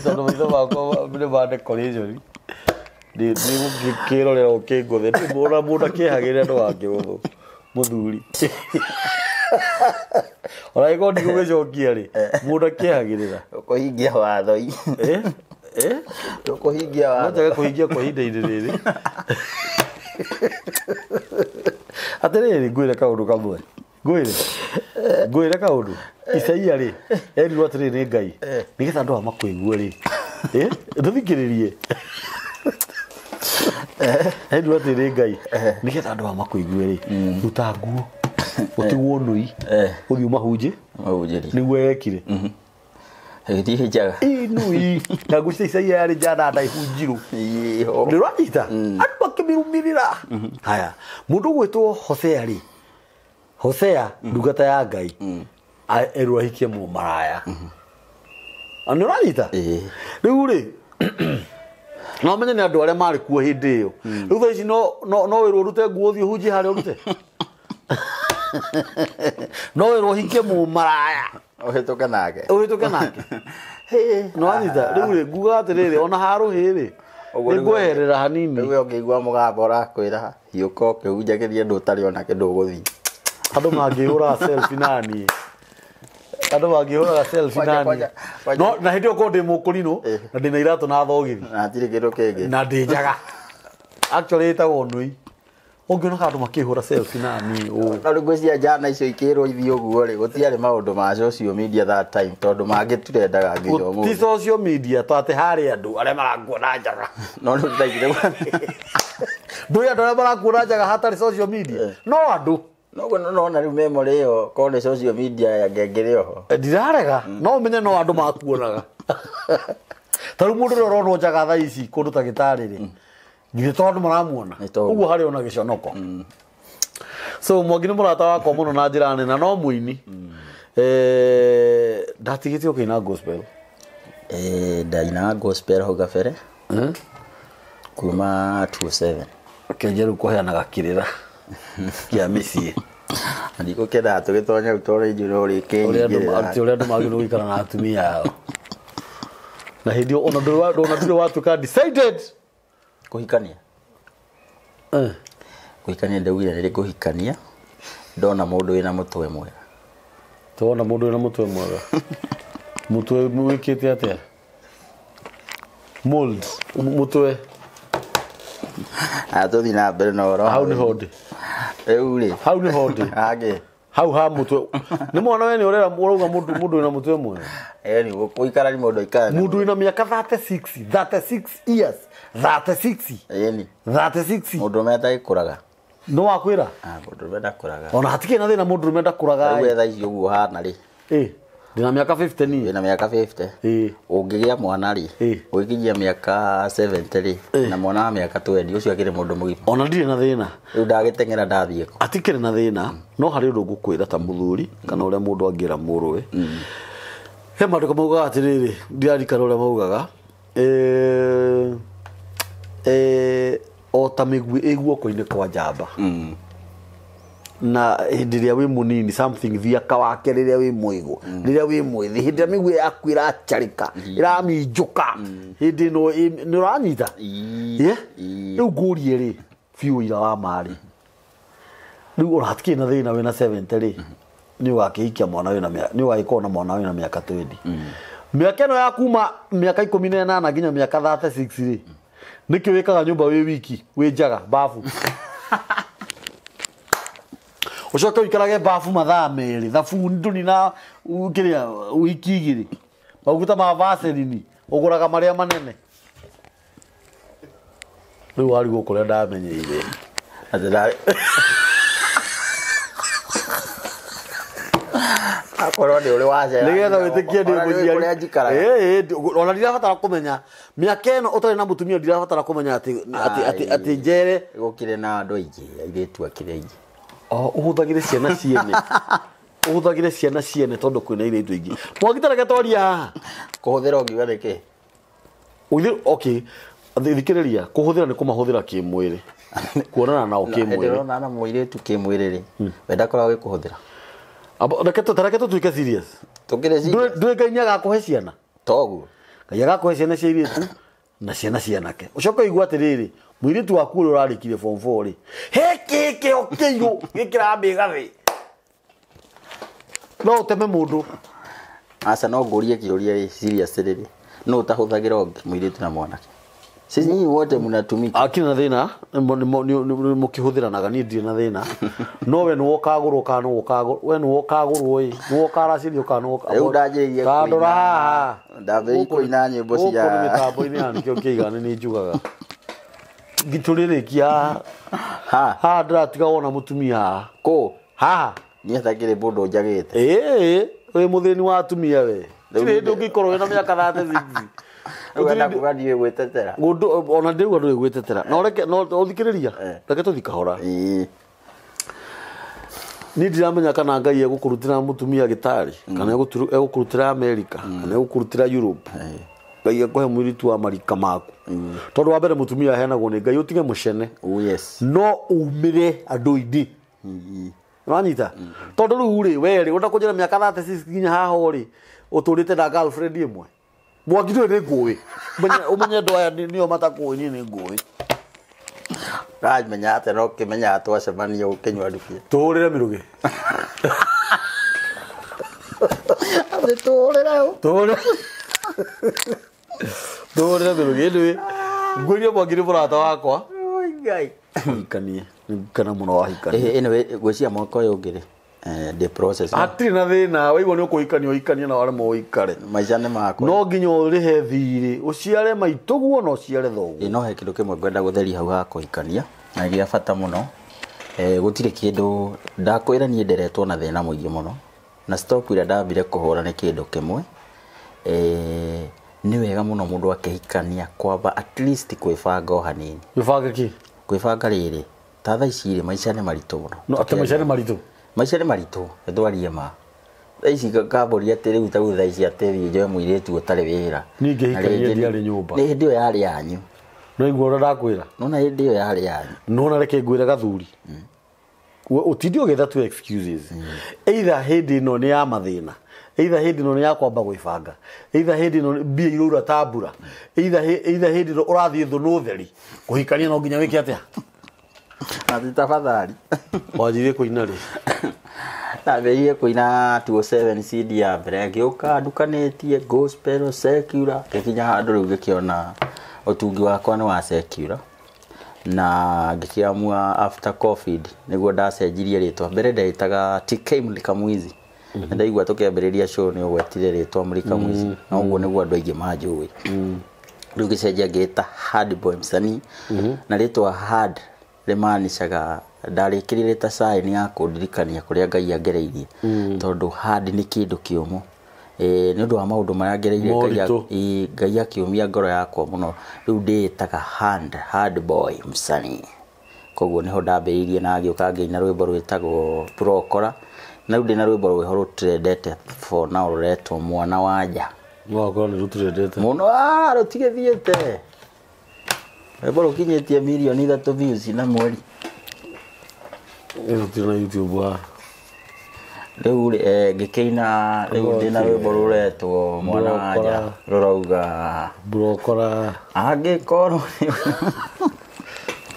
Tondũ maitho makwa nĩ ma decoration. Nĩ gũkĩrorera ũkĩngũthe. Ndĩmũra mũndũ akĩehagĩrĩra ndũgakĩgũthwo. Mũthuri. Ona angĩkorwo ndigũgĩcokia rĩ, mũndũ akĩehagĩrĩra. Ũkũhingia watho. Ũkũhingia watho. No njage kũhingia kwa ihinda-inĩ rĩrĩ. Atĩrĩrĩ, ngwĩre kaũndũ kamwe. Ngwĩre kaũndũ. Isaia rĩ, erirwo atĩrĩrĩ nĩ Ngai. Nĩgetha andũ aya makũigue rĩ. Ndũthikĩrĩrie. Erirwo atĩrĩrĩ nĩ Ngai. Nĩgetha andũ aya makũigue rĩ. Ruta nguo. Ũtigwo nũi. Ũthiĩ ũmahunjie. Mahunjĩrie. Nĩguo ekire. Ĩthiĩ njaga. Nũi. Na nguo cia Isaia yarĩ njana ndaihu njirũ. Nĩ ũranyita? Andũ makĩmĩrũmĩrĩra. Haya, mũndũ ũgwĩtwo Hosea rĩ. Hosea, ndungata ya Ngai. Erwo ahikie mũmaraya. Nĩ ũranyita? Rĩu rĩ, no menye nĩ andũ arĩa marĩ kuo hĩndĩ ĩyo. Rĩu thaa ici no wĩrwo ũrute nguo ũthiĩ ũhunjie harĩa ũrute. No wĩrwo ũhikie mũmaraya. Ũhĩtũke nake. Ũhĩtũke nake. No anyita, rĩu rĩ, ngugaga atĩrĩrĩ, ona harũhĩ rĩ, nĩngweherera hanini. Rĩu ũngĩigua mũgambo ũrakwĩra hiũka ũkĩhunjagĩria andũ ũtarĩ ona kĩndũ ũgũthiĩ. Andũ mangĩhũra selfie na niĩ. Andũ mangĩhũraga selfie nani. No na hĩndĩ ĩyo korwo ndĩ mũkũrinũ na ndĩna iratũ na thogithi. Na hatirĩ kĩndũ kĩngĩ. Na ndĩ njaga. Actually ĩtagwo nui. Ũngĩona andũ makĩhũra selfie nani ũ. Na rĩu ngwĩciria njana icio ikĩrwo ithiĩ ũguo rĩ, gũtiarĩ maũndũ ma social media that time tondũ mangĩ tũrendaga nginya ũmũthĩ. Ti social media to atĩ harĩ andũ arĩa marakuona njaga. No rĩu ndaigire. Ndũĩ andũ arĩa marakuona njaga hatarĩ social media. No andũ. Noguo nona rĩu memory ĩyo korwo nĩ social media ya ngengere oho. Ndirarega no ũmenye no andũ makuonaga. Ta rĩu mũndũ ũrĩa ũronwo njaga thaa ici kũndũ ta gĩtarĩ rĩ, githĩ to andũ maramuona. Ũguo harĩ ona gĩconoko. So Mwangi nĩ mũrata wakwa mũno na njĩra nene na no mũini. Ndatigĩte ũkĩina gospel. Ndainaga gospel hau kabere. Kuma 27. Kĩanjia rĩu kũheanaga kĩrĩra kĩa mĩciĩ. Ndikũkenda tũgĩtonya ũtore ithuĩ no rĩkĩnyingĩrĩra. Ũrĩa andũ magĩrĩirwo gũikara na atumia ao. Na hĩndĩ ĩyo ona ndũrĩ watuĩka decided kũhikania. Kũhikania ndaugire nĩ kũhikania ndona mũndũ wĩna mũtwe mwega. Tuona mũndũ wĩna mũtwe mwega. Mũtwe wĩkĩte atĩa? Mold mũtwe. Tũthiĩ na mbere na ũhoro. Hau nĩho ndĩ. Rĩu rĩ. Hau nĩho ndĩ. Hangĩ. Hau ha mũtwe. Nĩ mwana we nĩ ũrera ũrauga mũndũ wĩna mũtwe mwega. Ĩni gũikara nĩ mũndũ aikara. Mũndũ wĩna mĩaka 36, 36 years, 36. Ĩni. 36. Mũndũ ũrũme atagĩkũraga. No wakwĩra? Mũndũ ũrũme ndakũraga. Ona hatikĩrĩ na thĩna mũndũ ũrũme ndakũraga. Rĩu thaa ici ũguo hana rĩ. Ndĩna mĩaka 50 niĩ. Wĩna mĩaka 50. Ũngĩgĩa mwana rĩ, ũgĩkinyia mĩaka 70 rĩ, na mwana wa mĩaka 20 ũcio akĩrĩ mũndũ mũgima. Ona ndirĩ na thĩna. Rĩu ndagĩteng'era ndathiĩ kũ. Atikĩrĩ na thĩna, no harĩ ũndũ ngũkwĩra ta mũthuri kana ũrĩa mũndũ angĩra mũrũwe. He maandĩko maugaga atĩrĩrĩ, ndirarikana ũrĩa maugaga. O ta mĩguĩ ĩ guoko-inĩ kwa njamba. Na hĩndĩ ĩrĩa wĩ mũnini something thiaka wake rĩrĩa wĩ mũigũ, rĩrĩa wĩ mwĩthĩ, hĩndĩ ĩrĩa mĩguĩ yaku ĩracarĩka, ĩraminjũka, hĩndĩ ĩno nĩ ũranyita. Rĩu ngũrie rĩ, biũ ira wa marĩ. Rĩu ona hatikĩrĩ na thĩna wĩna 70 rĩ, nĩ ũgakĩhikia mwana wĩna nĩ ũgagĩkorwo na mwana wĩna mĩaka 20. Mĩaka ĩno ya kuma mĩaka 18 nginya mĩaka 36 rĩ, nĩkĩ wĩkaga nyũmba wĩ wiki, wĩ njaga, babu. Ũcoke ũikarage babu mathaa merĩ, thabuni ndũnina kĩrĩa wiki igĩrĩ. Maguta ma Vaseline ũgũraga marĩa manene. Rĩu warigwo kũrĩa ndamenyeire. Akorwo nĩ ũrĩ wacera. Nĩgetha wĩtĩkie ndĩ mũciari. Ona ndirabatara kũmenya mĩaka ĩno ũtarĩ na mũtumia ndirabatara kũmenya atĩ njere. Gũkĩrĩ na andũ aingĩ, airĩtu akĩrĩ aingĩ. Ũhũthagĩre ciana ciene. Ũhũthagĩre ciana ciene tondũ kwĩna airĩtu aingĩ. Mwangi ta reke twarie haha. Kũhũthĩra ũngiuga nĩkĩ? Okay, thikĩrĩria, kũhũthĩra nĩ kũmahũthĩra kĩmwĩrĩ. Kuonana nao kĩmwĩrĩ. Hĩndĩ ĩrĩa ũronana na mũirĩtu kĩmwĩrĩ rĩ, we ndakoragwo agĩkũhũthĩra. Reke tũtuĩke serious. Tũkĩrĩ serious. Ndũĩ Ngai nĩagakũhe ciana? Toguo. Ngai agakũhe ciana cia airĩtu na ciana cia anake. Ũcoke ũigue atĩrĩrĩ, mũirĩtu waku ũrĩa ũrarĩkirie form 4 rĩ, he kĩ kĩo kĩirũ gĩkĩramĩga thĩ. No ũteme mũndũ. Aca no ngũrie kĩũria serious rĩrĩ. No ũtahũthagĩra ũngĩ mũirĩtu na mwanake. Sisi nyinyi wote mnatumika. Akina na thĩna, mũkĩhũthĩranaga niĩ ndirĩ na thĩna. No we nĩwe ũkagũrwo kana nĩwe ũkagũrwo, we nĩwe ũkagũrwo ĩ, nĩwe ũkaracĩrio kana nĩwe Rĩu ndanjĩrĩirie kũina. Ndora haha. Ndambĩrĩirie kũina nyĩmbo cia gũkũ nĩ mĩtambo-inĩ ya nĩkĩo kĩigana nĩ njugaga. Ngitũrĩrĩkia haha. Haha ndĩratiga wona mũtumia haha. Kũ? Haha. Niĩ hatakĩrĩ mũndũ njagĩte. Wĩ mũthĩni wa atumia we. Tirĩ hĩndĩ ũngĩkorwo wĩna mĩaka 36. Ũrenda kuga ndiũĩ gwĩtetera. Ona ndĩuga ndũĩ gwĩtetera. No reke no ũthikĩrĩria. Reke tũthiĩ kahora. Niĩ ndiramenya kana Ngai egũkũrutĩra mũtumia gĩtarĩ, kana egũkũrutĩra America, kana egũkũrutĩra Europe. Ngai ekũhe mũirĩtu wa marika maku. Tondũ wa mbere mũtumia aheanagwo nĩ Ngai ũtige mũcene. Oh yes. No umĩre andũ-inĩ. Ũranyita? Tondũ rĩu rĩ, we rĩ, ũrenda kũnjĩra mĩaka 36 nginya haha rĩ, ũtũrĩte na girlfriend ĩmwe. Mwangi ndũĩ nĩ ngũĩ. Ũmenye andũ aya nĩo matakũĩ, niĩ nĩ ngũĩ. Ũramenya atĩa no ũkĩmenyaga twacemania ũkĩnyua ndubia. Tũhũrĩre mĩrũgĩ. Tũhũrĩre ũ. Tũhũrĩre. Tũhũrĩre mĩrũgĩ anyway. Ngwĩrie Mwangi nĩ mũrata wakwa. Oi Ngai. Ũhikanie. Nĩngũkena mũno wahikania. Anyway, ngwĩciria mwaka ũyũ ũngĩ rĩ, ndĩ process. Hatirĩ na thĩna, waigua nĩ ũkũhikania ũhikanie na waremwo ũikare. Maica nĩ makwa. No nginya ũrĩhe thirĩ, ũciare maitũguo na ũciare thoguo. Ĩ, no he kĩndũ kĩmwe ngwenda gũtheria hau ha kũhikania na gĩa bata mũno. Gũtirĩ kĩndũ ndakwĩra niĩ nderetwo na thĩna mũingĩ mũno na stop ĩrĩa ndambire kũhũra nĩ kĩndũ kĩmwe. Nĩ wega mũno mũndũ akĩhikania kwamba at least kwĩbanga o hanini. Gwĩbanga kĩ? Kwĩbanga rĩrĩ, ta thaa ici rĩ, maica nĩ maritũ mũno. No atĩ maica nĩ maritũ? Maica nĩ maritũ, nĩtwarie ma. Thaa ici kambũri atĩ rĩu ta rĩu thaa ici atĩ thiĩ njoe mũirĩtu ũtarĩ wĩra. Niĩ ngĩhikania Na rĩngĩ ndiarĩ nyũmba. Nĩ hĩndĩ ĩyo yarĩ yanyu. No igua ũrĩa ndakwĩra? Nona hĩndĩ ĩyo yarĩ yanyu. Nona reke ngwĩre gathuri. Ũtinde ũgĩetha tu excuses. Either hĩndĩ ĩno nĩ ya mathĩna, either hĩndĩ ĩno nĩ ya kwamba gwĩbanga, either hĩndĩ ĩno mbia iraura ta mbura, either hĩndĩ ĩno ũrathiĩ thũnũ theri, kũhikania no nginya wĩke atĩa? Atĩ tafadhali. Wanjirie kũina rĩ? Ndambĩrĩirie kũina 207 CD ya mbere, ngĩũka ndukanĩtie gospel, secular, ngĩkinya handũ rĩu ngĩkĩona ũtungi wakwa nĩ wa secular. Na ngĩkĩamua after COVID nĩguo ndacenjirie rĩtwa. Mbere ndeĩtaga TK Mulika Mwizi. Ndaigua tũkĩambĩrĩria show nĩ ũgwetire rĩtwa Mulika Mwizi. Na ũguo nĩguo andũ aingĩ manjũĩ. Rĩu ngĩcenjia ngĩĩta Hard Boy Msanii. Na rĩtwa Hard rĩmaanishaga ndarĩkĩrire ta sign ya kũndirikania kũrĩa Ngai angereirie. Tondũ hard nĩ kĩndũ kĩũmũ. Nĩ ũndũ wa maũndũ marĩa ngereire Ngai akĩũmia ngoro yakwa mũno. Rĩu ndĩĩtaga Hard Boy Msanii. Koguo nĩho ndambĩrĩirie na ngĩũka ngĩina rwĩmbo rwĩtagwo Prokora. Na rĩu ndĩna rwĩmbo rwĩho rũtrendete for now rũretwo Mwana wa Nja. No akorwo nĩ rũtrendete. Mũno, rũtigĩthiĩte. Rwĩmbo rũkinyĩtie mirioni 3 views na mweri. Rũtirĩ na YouTube wa. Rĩu rĩ, ngĩkĩina rĩu ndĩna rwĩmbo rũretwo Mwana wa Nja rũrauga Brokora. Angĩkorwo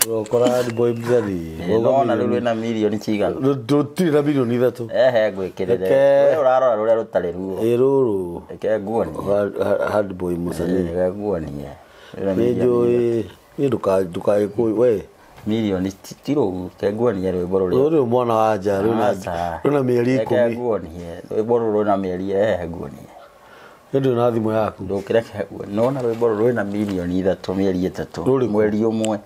Brokora Hard Boy Msanii. Nona rĩu rwĩna mirioni cigana? Rũtirĩ na mirioni 3. Ehe, ngwĩkĩrĩre. We ũrarora rũrĩa rũtarĩ ruo. Ĩ rũrũ. Reke nguonie. Hard Boy Msanii. Reke nguonie. Nĩ njũĩ, niĩ ndũkae we. Mirioni ti rũu, reke nguonie rwĩmbo rũrĩa. Rũrũ Mwana wa Nja, rwĩna mĩeri 10. Reke nguonie. Rwĩmbo rũrũ rwĩna mĩeri, ehe nguonie. Nĩ ndũrĩ na thimũ yaku. Ndũkĩreke nguonie. Nona rwĩmbo rũrũ rwĩna mirioni 3 mĩeri 3. Mweri ũmwe.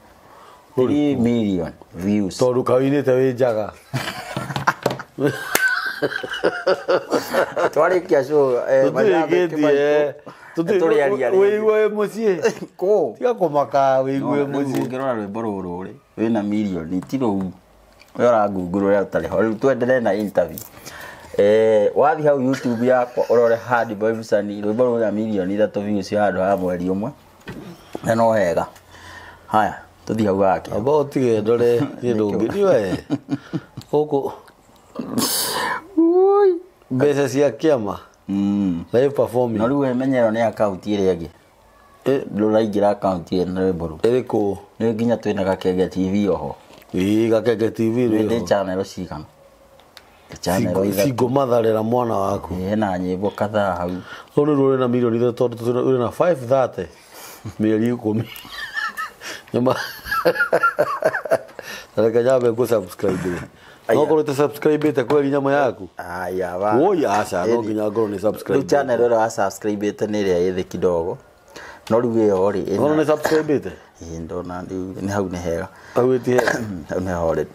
3 million views. Tondũ kawinĩte wĩ njaga. Twarĩkia show, Tũtirĩkĩtie. Tũrĩaria rĩngĩ. Wĩigue wĩ mũciĩ. Kũ? Tiga kũmaka, wĩigue No, rĩu mũciĩ. ũngĩrora rwĩmbo rũrũ rĩ, wĩna mirioni ti rũu. We ũrangungura ũrĩa ũtarĩ ho. Rĩu twendelee na interview. Wathiĩ hau YouTube yakwa ũrore Hard Boy Msanii, rwĩmbo rwĩna mirioni 3 views handũ ha mweri ũmwe. Na no wega. Haya, tũthiĩ hau gake. Amba ũtige ndore niĩ ndũngĩ. We. Gũkũ. Mbeca cia kĩama. Live performing. No rĩu menyero nĩ account ĩrĩa ĩngĩ. Rũraingĩra account ĩyo na rwĩmbo rũu. Ĩrĩkũ? Nĩ nginya twĩna Gakenge TV oho. Ĩĩ, Gakenge TV Nĩ rĩ. ndĩ channel cigana? Channel ithatũ. Single mother mwana waku. Ĩĩ, hena nyĩmbo kadhaa hau. Rũrũ nĩ rũrĩ na mirioni 3 tondũ rũrĩ na 530 mĩeri 10. Nyama. Reke nyambe ngũ subscribe rĩ. No korwo ũte subscribe ĩte kweri nyama yaku. Aya, ba. Woi, aca, no nginya ngorwo nĩ subscribe. Rĩu channel ĩrĩa wa subscribe ĩte nĩ ĩrĩa ĩthĩ kidogo. No rĩu ĩyo rĩ, ĩna- Ono nĩ subscribe ĩte? Ĩĩ, ndona rĩu nĩ hau nĩ hega. Hau ĩti hega. Hau nĩ hore.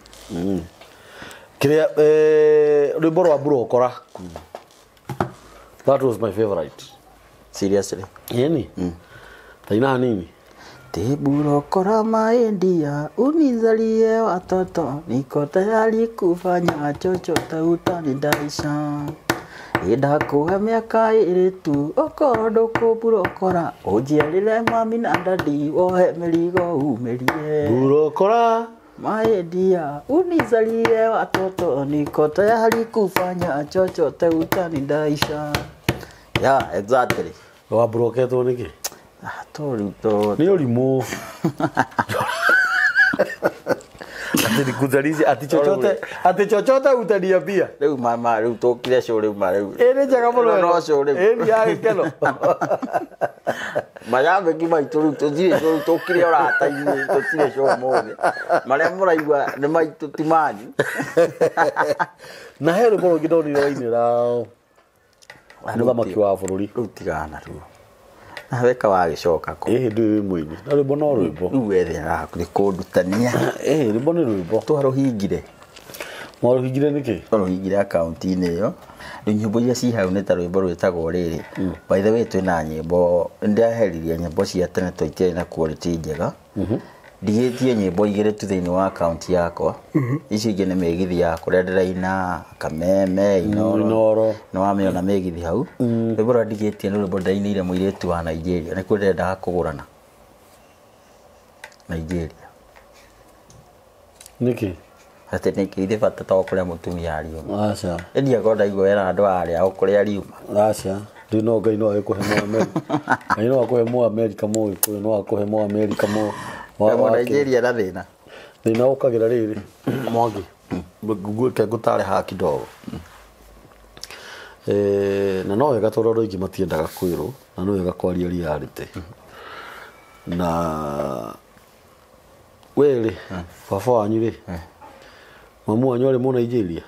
Kĩrĩa, rwĩmbo rwa Brokora. That was my favorite. Seriously. Yeni? Taina hanini. Teburokora maendia unizalie watoto, niko tayari kufanya chochote utanidaisha. Ndakuhe mĩaka ĩrĩ tu okorwo ndũkũmburokora, ũnjiarĩre mami na dadi wohe mĩrigo umĩrie. Burokora Maendia unizalie watoto, niko tayari kufanya chochote utanidaisha. Yeah, exactly. Waburoketwo nĩkĩ? Ah, to rĩu to Nĩ ũrimũ. Ati nikuzalishe ati chochote, ati chochote utaniambia. Rĩu mama rĩu tũkire show rĩu ma rĩu. Ĩ nĩ njega mũno. Ĩno no show rĩu. Ĩ nĩ ya gĩkeno. Mayambĩki maitũ rĩu tũtirĩ show, rĩu tũkire ũrata-inĩ, tũtirĩ show ũmũthĩ. Marĩa mũraigua nĩ maitũ ti manyu. Na he rwĩmbo rũngĩ ndonire wainĩra mũthamaki wa bũrũri. Rĩu tigana rĩu. Na weka wagĩcoka kũ. Ĩ ndũĩ wĩ mũini. Na rwĩmbo no rwĩmbo. Rĩu wethe nĩ kũndutania. Ĩ rwĩmbo nĩ rwĩmbo. Twarũhingire. Mwarũhingire nĩkĩ? Twarũhingire akaunti-inĩ ĩyo. Rĩu nyĩmbo iria ci hau nĩ ta rwĩmbo rwĩtagwo rĩrĩ. By the way twĩna nyĩmbo, nĩndaheririe nyĩmbo cia tene tondũ itiarĩ na quality njega. Ndigĩtie nyĩmbo igĩrĩ tu thĩinĩ wa akaunti yakwa. Icio ingĩ nĩ mĩgithi ya kũrĩa ndĩraina, Kameme, Inooro. Inooro. Nĩ wamĩona mĩgithi hau. Rwĩmbo rũrĩa ndigĩtie nĩ rwĩmbo ndĩrainĩire mũirĩtu wa Nigeria. Nĩkuo ndĩrendaga kũgũrana. Nigeria. Nĩkĩ? Atĩ nĩkĩ ithe bata to kũrĩa mũtumia ariuma. Aca. Ĩndi akorwo ndaigua wera andũ arĩa o kũrĩa ariuma. Aca. Rĩu no Ngai no agĩkũhe mũ Amerika. Ngai no akũhe mũ Amerika mũ Gĩkũyũ, no akũhe mũ Amerika mũ Wa Nigeria na thĩna. Thĩna ũkagĩra rĩrĩ Mwangi. Ngũke ngũtare haha kidogo. Na no wega tondũ andũ aingĩ matiendaga kwĩrwo, na no wega kwaria reality. Na we rĩ, baba wanyu rĩ, mamu wanyu arĩ mũ Nigeria?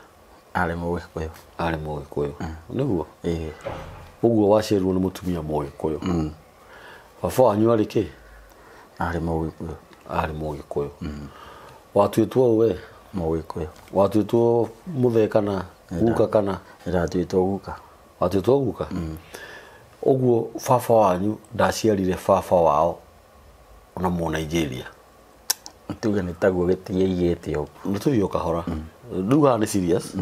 Arĩ Mũgĩkũyũ. Arĩ Mũgĩkũyũ. Nĩguo? Ĩĩ. Ũguo waciarirwo nĩ mũtumia Mũgĩkũyũ. Baba wanyu arĩ kĩ? Arĩ Mũgĩkũyũ. Arĩ Mũgĩkũyũ. Watuĩtwo we? Mũgĩkũyũ. Watuĩtwo mũthee kana guka kana? Ndatuĩtwo guka. Watuĩtwo guka? Ũguo baba wanyu ndaciarire baba wao na mũ Nigeria. Tuge nĩ taguo gĩtiaigĩte ũguo. Nĩ tũthiĩ o kahora. Rĩu haha nĩ serious.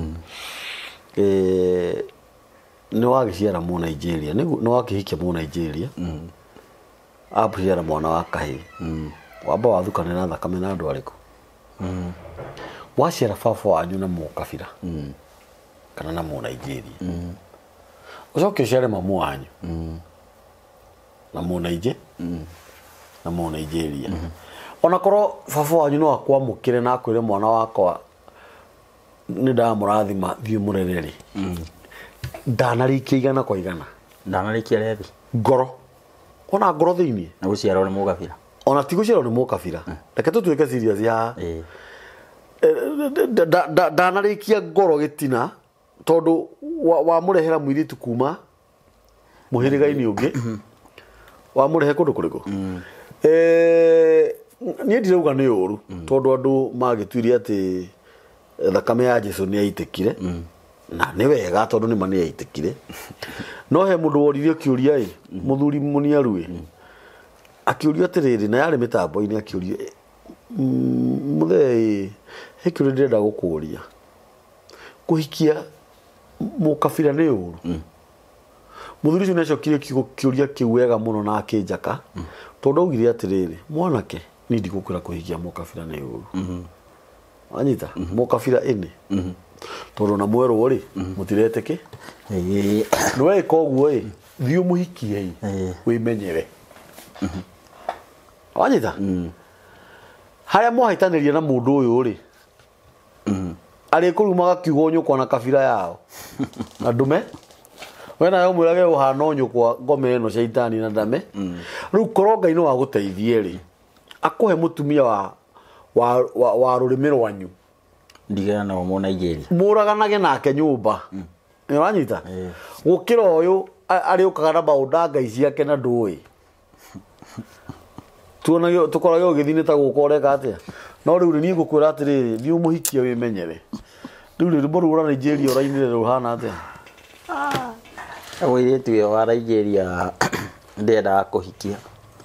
Nĩ wagĩciara mũ Nigeria, nĩ wakĩhikia mũ Nigeria. Aciara mwana wa kahĩĩ. Wamba wathukanĩra thakame na andũ arĩkũ? Waciara baba wanyu na mũkabira. Kana na mũ Nigeria. Ũcoke ũciare mamu wanyu. Na mũ Nigeria. Na mũ Nigeria. Ona korwo baba wanyu no akwamũkĩre na akwĩre mwana wakwa nĩ ndamũrathima thiĩ mũrere rĩ. Ndanarĩkia igana kwa igana. Ndanarĩkia rethi. Ngoro. Ona ngoro thĩinĩ. Na gũciarwo nĩ mũgabira. Ona ti gũciarwo nĩ mũkabira. Reke tũtuĩke serious haha. Ndanarĩkia ngoro gĩtina tondũ wamũrehera mũirĩtu kuma mũhĩrĩga-inĩ ũngĩ. Wamũrehe kũndũ kũrĩkũ? Niĩ ndirauga nĩ ũru tondũ andũ magĩtuire atĩ thakame ya Jesu nĩ yaitĩkire. Na nĩ wega tondũ nĩma nĩ yaitĩkire. No he mũndũ woririe kĩũria ĩ, mũthuri mũniaru ĩ, akĩũrio atĩrĩrĩ, na yarĩ mĩtambo-inĩ akĩũrio, mũthee ĩ, he kĩũria ndĩrenda gũkũria. Kũhikia mũkabira nĩ ũru? Mũthuri ũcio nĩacokirie kĩũria kĩu wega mũno na akĩnjaka, tondũ augire atĩrĩrĩ, mwanake, niĩ ndigũkwĩra kũhikia mũkabira nĩ ũru. Wanyita? Mũkabira ĩnĩ. Tondũ na mwerwo rĩ, mũtiretĩkĩ. Nĩ weka ũguo ĩ, thiĩ ũmũhikie ĩ, wĩmenyere. Wanyita? Harĩa mwahĩtanĩria na mũndũ ũyũ rĩ, arĩkũrumaga kiugo nyũkwa na kabira yao. Na ndume. We nawe ũmwĩrage ũhana o nyũkwa ngome ĩno caitani na ndame. Rĩu korwo Ngai no agũteithie rĩ, akũhe mũtumia wa rũrĩmĩ rwanyu. Ndigana nao mũ Nigeria. Mũraganage nake nyũmba. Nĩ ũranyita? Gũkĩra ũyũ arĩũkaga na maũndũ ngai ciake na ndũĩ. Tuonagio tũkoragwo ũgĩthiĩ nĩ ta gũka ũreka atĩa. No rĩu rĩ, niĩ ngũkwĩra atĩrĩrĩ, thiĩ ũmũhikie wĩmenyere. Rĩu rĩ, rwĩmbo rũu rwa Nigeria ũrainire rũhana atĩa? Mũirĩtu ũyũ wa Nigeria ndendaga kũhikia.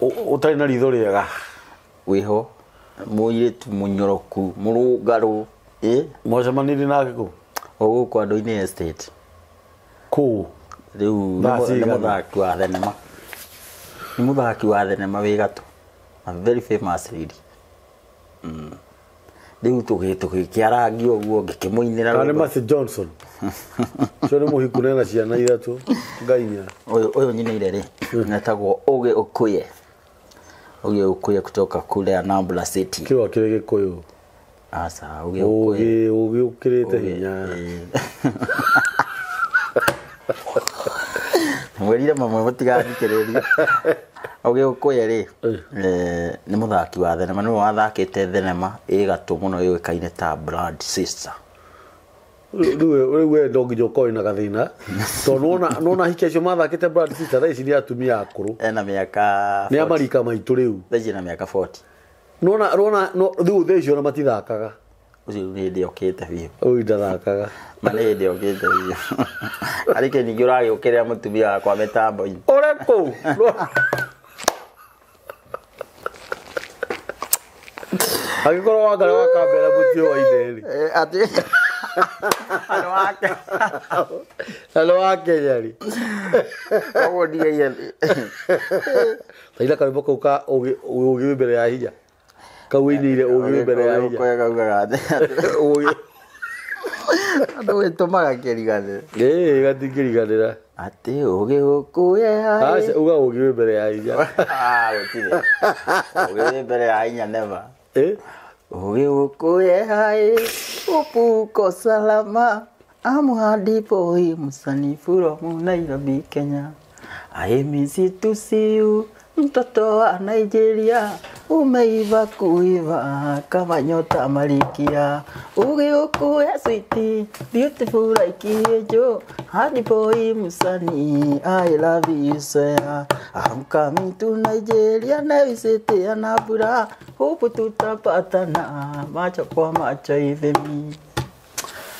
Ũtarĩ na ritho rĩega. Wĩho, mũirĩtu mũnyoroku, mũrũngarũ. Mwacemanirie nake kũ? O gũkũ andũ-inĩ estate. Kũ? Rĩu Thaa nĩ cigana? mũthaki wa thenema. Nĩ mũthaki wa thenema wĩ gatũ. A very famous lady. Rĩu tũgĩkĩarangia ũguo ngĩkĩmũinĩra Kana nĩ rwĩmbo. Mercy Johnson. Ũcio nĩ mũhiku na ena ciana ithatũ. Ngai inya. Ũyũ nyinĩire rĩ, etagwo Ũgĩ Ũkũye. Ũgĩ Ũkũye kutoka kule Anambra City. Kĩrĩa kĩrĩ Gĩkũyũ. Aca ũgĩ ũkũye. Ũgĩ ũkĩrĩte hinya. Mwĩrire mamwe mũtigathikĩrĩrie. Ũgĩ ũkũye rĩ, nĩ mũthaki wa thenema, nĩwe wathakĩte thenema ĩ gatũ mũno yũĩkaine ta Blood Sister. Rĩu we no nginya ũkorwo wĩna gathĩna tondũ nona hiki acio mathakĩte Blood Sister thaa ici nĩ atumia akũrũ. Ena mĩaka nĩ amarika maitũ rĩu. Thaa ici ena mĩaka 40. Nona rona rĩu thaa icio ona matithakaga. Ũcio nĩ hĩndĩ okĩte biũ. Ũyũ ndathakaga. Ma nĩ hĩndĩ okĩte biũ. Arĩ kĩ ningĩ ũragĩũkĩrĩra mũtumia wakwa mĩtambo-inĩ. Ũrĩkũ? Angĩkorwo Wangari wa Kambera mũtio wa ithe rĩ. Atĩ andũ wake. Andũ wa Kenya rĩ. Koguo ndigaire. Taira karwĩmbo kau ka ũgĩ wĩ mbere ya hinya. Kau ũinĩire ũgĩ wĩ mbere ya hinya. Ũgĩ kaugaga atĩ. Ũgĩ. Andũ wĩtũmaga kĩriganĩra. Ĩĩ gatingĩriganĩra. Atĩ ũgĩ ũkũye harĩ. Aca uga ũgĩ wĩ mbere ya hinya. Ah, gũtirĩ. Ũgĩ wĩ mbere ya hinya never. Ũgĩ ũkũye harĩ upuko salama. I'm Hadi Boy msanii from Nairobi Kenya. I miss to see you mtoto wa Nigeria. Umeiva kuiva kama nyota malikia. Uge ukuya sweetie, beautiful like angel. Hadi Boy msanii, I love you sir. I'm coming to Nigeria na visit Anambra. Hope tutapatana macho kwa macho ithimi.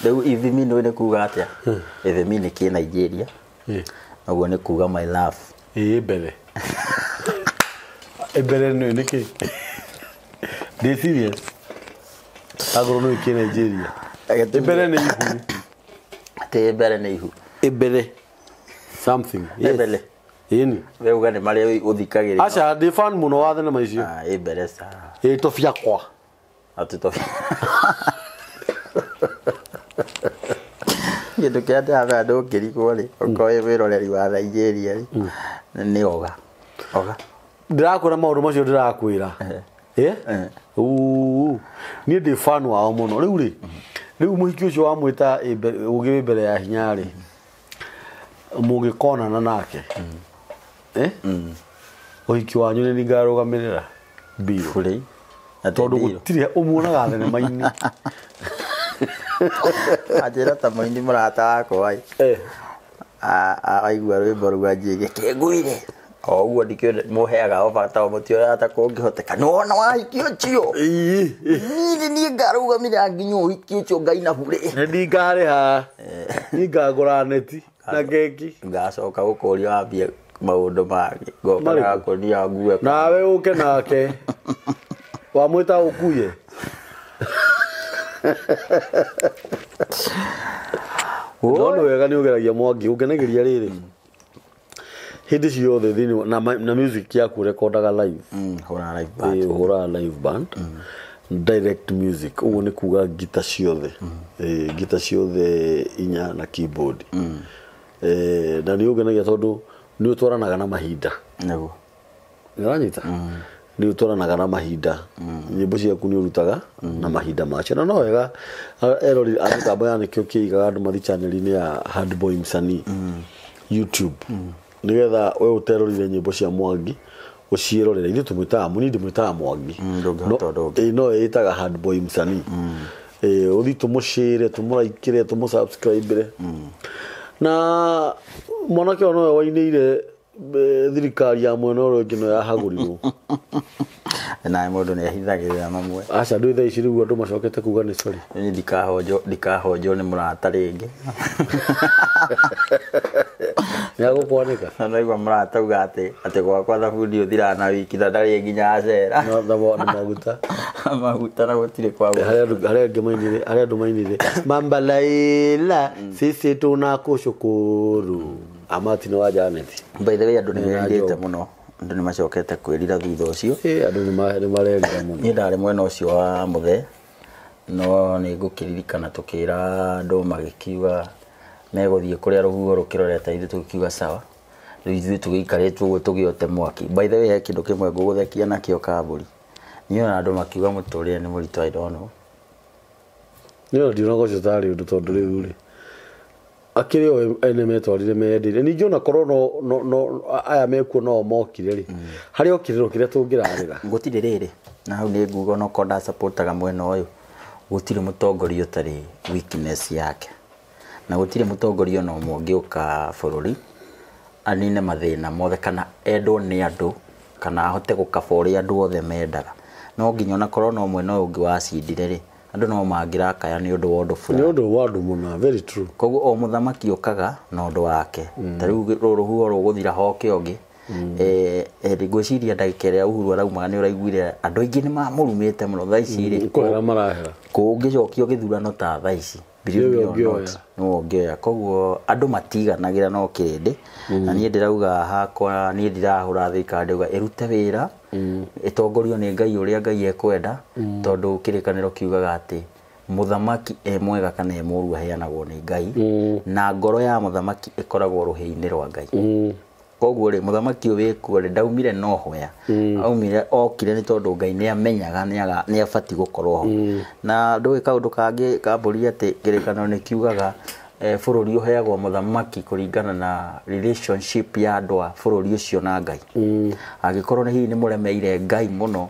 Rĩu ithimi nĩ kuga atĩa? Ithimi nĩ kĩ Nigeria. Naguo nĩ kuga my love. Ĩĩ mbere. Mbere nĩ kĩ? Ndĩ serious. Agũrũ nĩ kĩ Nigeria. Mbere nĩ ihu. Atĩ mbere nĩ ihu. Mbere. Something. Yes. Mbere. Ĩni. We uga nĩ marĩa ũthikagĩrĩria. Aca ndĩ fan mũno wa thenema icio. Ah, ĩ mbere sawa. Ĩ tobia kwa. Atĩ tobia. Kĩndũ kĩrĩa ndĩramenya ndũngĩrigwo rĩ, ũkorwo wĩ mwĩroreri wa Nigeria rĩ, nĩ oga. Oga. Ndĩrakwĩra maũndũ macio ndĩrakwĩra. Niĩ ndĩ fan wao mũno. Rĩu rĩ, rĩu mũhiki ũcio wamwĩta ũgĩ wĩ mbere ya hinya rĩ, mũngĩkonana nake. Ũhiki wanyu nĩ ngarũgamĩrĩra biũ. Bũrĩ. Tondũ gũtirĩ ũmuonaga thenema-inĩ. Anjĩra ta mũini mũrata wakwa ĩ. Aigua rwĩmbo rũu anjĩrie kĩngũire. O ũguo ndikĩũĩ mũheaga ofa ta mũtioraga ta kũngĩhoteka. Nĩwona wahiki ũcio? Niĩ niĩ ngarũgamĩrĩra nginya ũhiki ũcio ngaina burĩ. Nĩ ndingarĩha. Niĩ ngagũra neti na keki. Ngacoka gũkũria wambie maũndũ mangĩ. Ngoka Marĩkũ? gakũnia ngue. Nawe ũke nake. Wamwĩta ũkuye. No nĩ wega nĩ ũgeragia Mwangi ũngenagĩria rĩrĩ. Hĩndĩ ciothe thĩinĩ na music yaku rekondaga live. Hũraga live band. Ũhũraga live band. Direct music. Ũguo nĩ kuga ngita ciothe. Ngita ciothe inya na keyboard. Na nĩ ũngenagia tondũ nĩ ũtwaranaga na mahinda. Nĩguo. Nĩũranyita? Nĩ ũtwaranaga na mahinda. Nyĩmbo ciaku nĩ ũrutaga na mahinda macio. Na no wega erori a mĩtambo ya nĩkĩo kĩigaga andũ mathi channel-inĩ ya Hard Boy Msanii YouTube. Nĩgetha we ũterorire nyĩmbo cia Mwangi ũciĩrorere. Ithuĩ tũmwĩtaga mũnini, ndĩmwĩtaga Mwangi. Ndũngĩhota ũndũ ũngĩ. No ĩtaga Hard Boy Msanii. Ũthiĩ tũmũshare, tũmũraikĩre, tũmũsubscribe. Na mwanake ũyũ nowe wainĩire thirikari ya mwena ũrĩa ũngĩ no yahagũrirwo. Na mũndũ nĩ ahithagĩrĩra mamwe. Aca ndũ thaa ici rĩu andũ macokete kuga nĩ sorry. Niĩ ndikahonjwo nĩ mũrata rĩngĩ. Nĩ agũkwanĩka? Na ndaigua mũrata auga atĩ gwakwa thabuni ũthiraga na wiki na ndarĩ nginya acera. No, na maguta. Maguta na gũtirĩ kwa gũthiĩ. Harĩa angĩ mainire, harĩa andũ mainire. Mambalaila, sisi tunakushukuru. Amati nĩ wa Janet. By the way, andũ nĩ Nĩ merirĩte Job. mũno. Andũ nĩ macokete kwĩrira thutha ũcio. Andũ nĩ marerira mũno. Niĩ ndarĩ mwena ũcio wa Mũthee, no nĩ ngũkĩririkana tũkĩra andũ magĩkiuga megũthiĩ kũrĩa rũhuho rũkĩrorete, ithuĩ tũgĩkiuga sawa. Rĩu ithuĩ tũgĩikarĩte ũguo tũgĩote mwaki. By the way, he kĩndũ kĩmwe ngũgũthekia nakĩo Kambũri. Niĩ ona andũ makiuga mũtũrĩre nĩ mũritũ, I don't know. Nĩ ndionaga ũcio tarĩ ũndũ tondũ rĩu rĩ akĩrĩ o ene metwarire meyendire ningĩ ona korwo no aya mekuo no mokire rĩ harĩ o kĩrĩro kĩrĩa tũngĩrarĩra gũtirĩ rĩrĩ na hau nĩ nguga onokorwo ndasapotaga mwena ũyũ gũtirĩ mũtongoria ũtarĩ weakness yake na gũtirĩ mũtongoria ona ũmwe ũngĩũka bũrũri anine mathĩna mothe kana endwo nĩ andũ kana ahote gũkaba ũrĩa andũ othe mendaga no nginya onakorwo no mwena ũyũ ũngĩ wacindire rĩ andũ no mangĩrakaya nĩ ũndũ wa ũndũ fulani nĩ ũndũ wa andũ mũna very true koguo o mũthamaki ũkaga na ũndũ wake ta rĩu rũrũ rũhuho rũgũthira hoke ũngĩ ngwĩciria ndagĩka ĩrĩa Uhuru araumaga nĩ ũraiguire andũ aingĩ nĩ mamũrumĩte mũno thaa ici rĩ kũhera marahera kũngĩcokio gĩthurano ta thaa ici Nĩwe ũngĩoya. Nĩwe ũngĩoya koguo andũ matiganagĩra no kĩrĩndĩ na niĩ ndĩrauga hakwa niĩ ndirahũra thirikari ndĩrauga ĩrute wĩra ĩtongorio nĩ Ngai ũrĩa Ngai ekwenda tondũ kĩrĩkanĩro kiugaga atĩ mũthamaki e mwega kana e mũũru aheanagwo nĩ Ngai na ngoro ya mũthamaki ĩkoragwo rũhĩ-inĩ rwa Ngai koguo rĩ mũthamaki ũyũ wĩkuo rĩ ndaumire no hoya aumire okire nĩ tondũ Ngai nĩ amenyaga nĩ abatiĩ gũkorwo ho na ndũĩ kaũndũ kangĩ kambũria atĩ kĩrĩkanĩro nĩ kiugaga bũrũri ũheagwo mũthamaki kũringana na relationship ya andũ a bũrũri ũcio na Ngai angĩkorwo nĩ hihi nĩ mũremeire Ngai mũno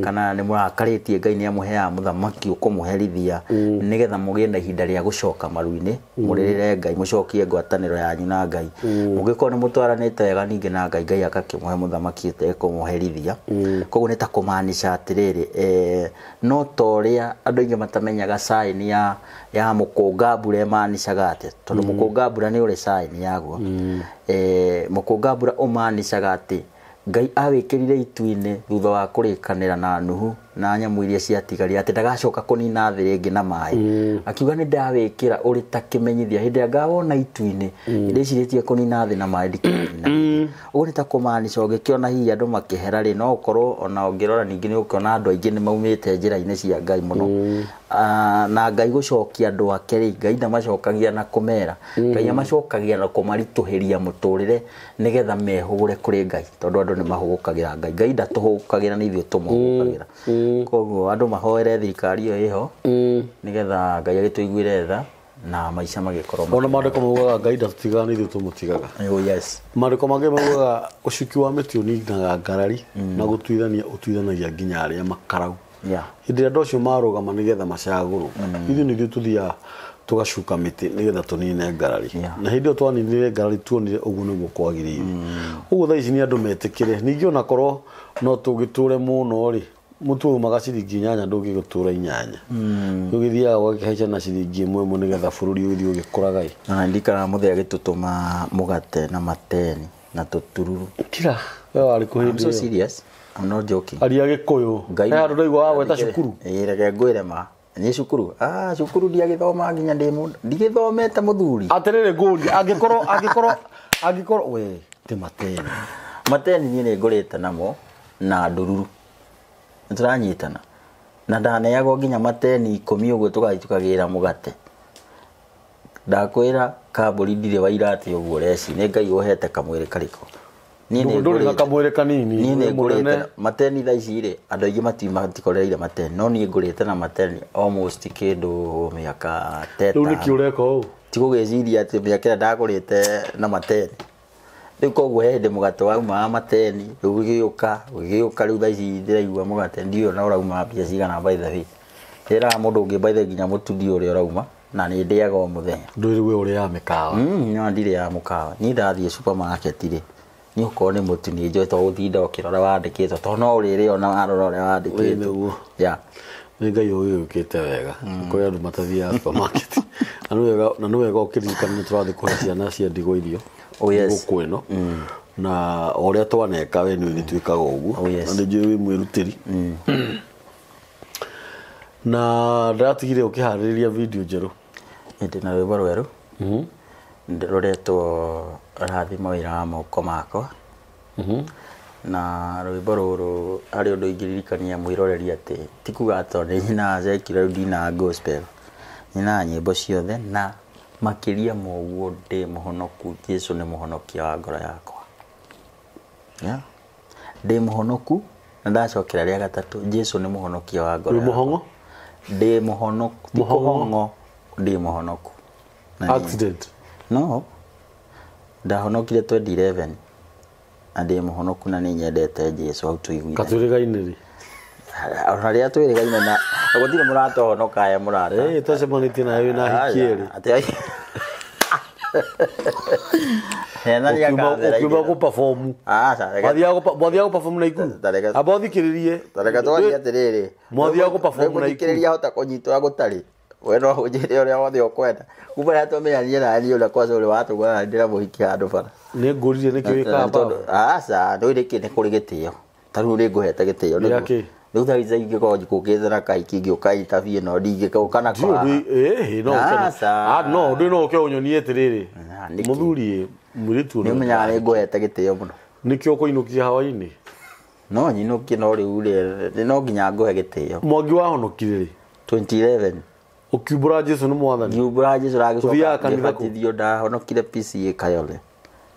kana nĩ mũrakarĩtie Ngai nĩ amũheaga mũthamaki ũkũmũherithia nĩgetha mũgĩe na ihinda rĩa gũcoka maru-inĩ mũrĩrĩre Ngai mũcokie ngwatanĩro yanyu na Ngai mũngĩkorwo nĩ mũtwaranĩte wega ningĩ na Ngai Ngai agakĩmũhe mũthamaki ũtekũmũherithia koguo nĩ ta kũmaanisha atĩrĩrĩ no ta ũrĩa andũ aingĩ matamenyaga sign ya mũkũnga mbura ĩmaanishaga atĩa tondũ mũkũnga mbura nĩ ũrĩ sign yaguo mũkũnga mbura ũmaanishaga atĩ Ngai awĩkĩrire itu-inĩ thutha wa kũrĩkanĩra na Nuhu na nyamũ iria ciatigarire atĩ ndagacoka kũnina thĩ rĩngĩ na maĩ akiuga nĩ ndawĩkĩra ũrĩ ta kĩmenyithia hĩndĩ ĩrĩa ngawona itu-inĩ ndĩcirĩtie kũnina thĩ na maĩ ndikũnina ũguo nĩ ta kũmaanisha ũngĩkĩona hihi andũ makĩhera rĩ no ũkorwo ona ũngĩrora ningĩ nĩ ũkĩona andũ aingĩ nĩ maumĩte njĩra-inĩ cia Ngai mũno na Ngai gũcokia andũ ake rĩ Ngai ndamacokagia na kũmera Ngai amacokagia na kũmaritũhĩria mũtũrĩre nĩgetha mehũgũre kũrĩ Ngai tondũ andũ nĩ mahũgũkagĩra Ngai Ngai ndatũhũgũkagĩra nĩ ithuĩ tũmũhũgũkagĩra koguo andũ mahoere thirikari ĩyo ĩho nĩgetha Ngai agĩtũiguĩre tha na maica magĩkorwo ona maandĩko maugaga Ngai ndatũtigaga nĩ ithuĩ tũmũtigaga oh yes maandĩko mangĩ maugaga ũcuki wa mĩtĩ ũninaga ngarari na gũtuithania ũtuithanagia nginya arĩa makarau hĩndĩ ĩrĩa andũ acio marũgama nĩgetha macagũrwo ithuĩ nĩithuĩ tũthiaga tũgacuka mĩtĩ nĩgetha tũnine ngarari na hĩndĩ ĩyo twaninire ngarari tuonire ũguo nĩguo kwagĩrĩire ũguo thaa ici nĩ andũ metĩkĩre ningĩ onakorwo no tũgĩtũre mũno rĩ mũtu umaga ciringi 8 ndũngĩgũtũra 8 ũgĩthiaga ũgakĩhaica na ciringi 1 nĩgetha bũrũri ũgĩthiĩ ũgĩkũraga ĩ na ndikara mũthee agĩtũtũma mũgate na mateni na tũtururu kira we warĩ kũ hĩndĩ I'm so serious I'm not joking aria gĩkũyũ he handũ ndaigua wagweta cukuru ĩ reke ngwĩre ma nĩ cukuru cukuru ndiagĩthoma nginya ndĩ mũndũ ndigĩthomete mũthuri atĩrĩrĩ ngũrie angĩkorwo we ti mateni mateni niĩ nĩ ngũrĩte namo na ndururu nĩtũranyitana na ndaneagwo nginya mateni 10 ũguo tũgathiĩ tũkagĩra mũgate ndakwĩra kambũri ndirĩ wa irati ũguo reci nĩ Ngai ũhete kamwĩrĩ karĩkũ niĩ nĩ ndũrĩ na kamwĩrĩ kanini niĩ nĩ ngũrĩte mateni thaa ici rĩ andũ aingĩ matikorereire mateni no niĩ ngũrĩte na mateni almost kĩndũ mĩaka rĩu nĩkĩ ũreka ũũ ti gũgĩciria atĩ mĩaka ĩrĩa ndagũrĩte na mateni rĩu koguo he hĩndĩ mũgate waumaga mateni rĩu ũgĩũka rĩu thaa ici ndĩraigua mũgate ndiũĩ ona ũrauma mbia cigana by the way ndĩraga mũndũ ũngĩ by the way nginya mũtu ndiũĩ ũrĩa ũrauma na nĩ ndĩaga o mũthenya ndũrĩ we ũrĩaga mĩkawa no ndirĩaga mũkawa niĩ ndathiĩ supermarket rĩ niĩ okorwo nĩ mũtu nĩ njũĩ to gũtinda ũkĩrora wandĩkĩtwo tondũ no ũrĩrĩa ona warora ũrĩa wandĩkĩtwo nĩ Ngai ũgĩũkĩte wega kũrĩ andũ matathiaga supermarket na nĩ wega ũkĩririkana nĩ tũrathiĩ kũhe ciana cia ndigwa irio gũkũ ĩno na o ũrĩa twaneka we nĩ twĩkaga ũguo na nĩ njũĩ wĩ mwĩrutĩri na ndĩratigire ũkĩharĩrĩria video njerũ ndĩ na rwĩmbo rwerũ rũretwo rathima wĩra wa moko makwa na rwĩmbo rũrũ harĩ ũndũ ingĩririkania mwĩroreri atĩ ti kuga atĩ nĩ nyinaga secular rĩu ndinaga gospel nyinaga nyĩmbo ciothe na makĩria ma ũguo ndĩ mũhonoku Jesũ nĩ mũhonokia wa ngoro yakwa ndĩ mũhonoku na ndacokera rĩa gatatũ Jesũ nĩ mũhonokia wa ngoro wĩ mũhong'o Ndĩ mũhonoku ti kũhong'o, ndĩ mũhonoku. Accident? No, ndahonokire 2011 na ndĩ mũhonoku na nĩ nyendete Jesu hau tũiguithanie. Katwĩrĩgaine rĩ? Ona rĩrĩa twĩrĩgaine na gũtirĩ mũrata ũhonoka aya mũrata. Ĩĩ, twacemanĩtie nawe wĩna hiki erĩ. Ũkiuma gũ perform. Mwathiaga gũ perform na Ikuru? Amba ũthikĩrĩrie. Tareke twarie atĩrĩrĩ. Mwathiaga gũ perform na Ikuru. Thikĩrĩria hota kũnyitwo gũtarĩ. We no ũnjĩre ũrĩa wothe ũkwenda. Kuma rĩrĩa twamenyanire nawe niĩ ũrĩa kwaca ũrĩa watũgũra ndĩra mũhiki handũ bara. Nĩ ngũririe nĩkĩ wĩkaga Tondũ aca ndũĩ nĩkĩ nĩ kũrĩ gĩtĩo. Ta rĩu nĩ ngũhete gĩtĩo. Gĩa kĩ? Rĩu thaa ici ingĩkorwo njikũkĩte na kahiki ingĩũka interview ĩno ndingĩũka nako haha. Ĩĩ, no ũke. Aca. No, ndũĩ no ũke ũnyonie atĩrĩrĩ. Nĩkĩ? Mũthuri mũirĩtu Nĩ ũmenyaga nĩ ngũhete gĩtĩo mũno. Nĩkĩo ũkũinũkia hawainĩ? No nyinũkie no rĩu rĩ no nginya ngũhe gĩtĩo. Mwangi wahonokire rĩ? 2011. Ũkiumbũra Jesu nĩ mwathani? Ngiumbũra Jesu na ngĩcoka Ũthiaga kanitha kũ? ngĩbatithio. Ndahonokire PCA Kayole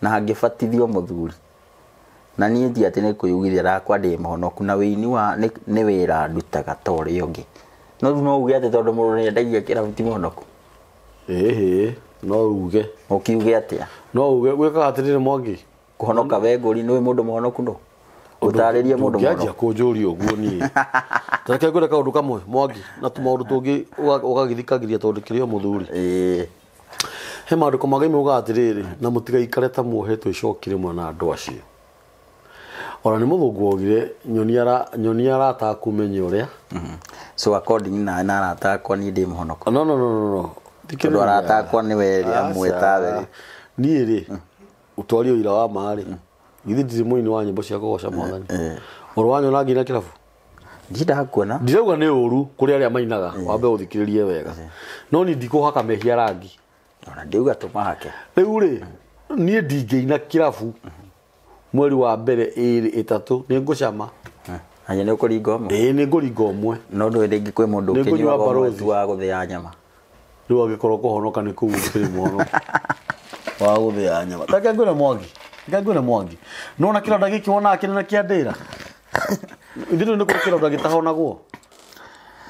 na ngĩbatithio mũthuri. Na niĩ ti atĩ nĩ kwĩyugithia ndakwa ndĩ mũhonoku na wĩini wa nĩ wĩra ndutaga ta ũrĩa ũngĩ. No rĩu no uge atĩ tondũ mũndũ nĩendagia kĩrabu ti mũhonoku? Ĩhĩ, no uge. Ũkiuge atĩa? No uge gwĩkaga atĩrĩrĩ Mwangi. Kũhonoka we ngũri nĩ mũndũ mũhonoku ndũ? Ũtarĩrie mũndũ Ndũngĩanjia mũhonoku. kũnjũria ũguo niĩ. Ta reke ngwĩre kaũndũ kamwe Mwangi, na tũmaũndũ tũngĩ ũgagĩthikagĩria tondũ kĩrĩ o mũthuri. Ĩĩ. He maandĩko ma Ngai maugaga atĩrĩrĩ, na mũtigaikare ta muohetwo icoki rĩmwe na andũ acio. Ona nĩ mũthũngũ waugire nyonia arata aku menye ũrĩa. So according na arata akwa niĩ ndĩ mũhonoku. No, no, no, no, no. Tondũ arata akwa nĩ we amwe tawe rĩ. Niĩ rĩ, ũtwarie ũira wa ma rĩ, githĩ ndirĩ mũini wa nyĩmbo cia kũgoca mwathani. Ũrĩ wanyona ngĩina kĩrabu? Ndindaga kuona. Ndirauga nĩ ũru kũrĩ arĩa mainaga, wambe ũthikĩrĩrie wega. No niĩ ndikũhaka mehia rangi. Ona ndiuga tũmahake. Rĩu rĩ, niĩ ndingĩina kĩrabu mweri wa mbere ĩrĩ ĩtatũ nĩ ngũcama. Anya nĩ ũkũringa ũmwe? Ĩĩ, nĩ ngũringa ũmwe. No ndũĩ rĩngĩ kwĩ mũndũ Nĩ ngũnyua ũkĩnyuaga ũmwe barothi. tu wa gũthĩa nyama. Rĩu angĩkorwo kũhonoka nĩ kũu gũkĩrĩ mũhonoku wa gũthĩa nyama. Ta reke ngwĩre Mwangi, reke ngwĩre Mwangi. Nĩwona kĩronda gĩkĩ wonaga kĩnene kĩa ndĩra? Ithuĩ nĩ kũrĩ kĩronda gĩtahonagwo.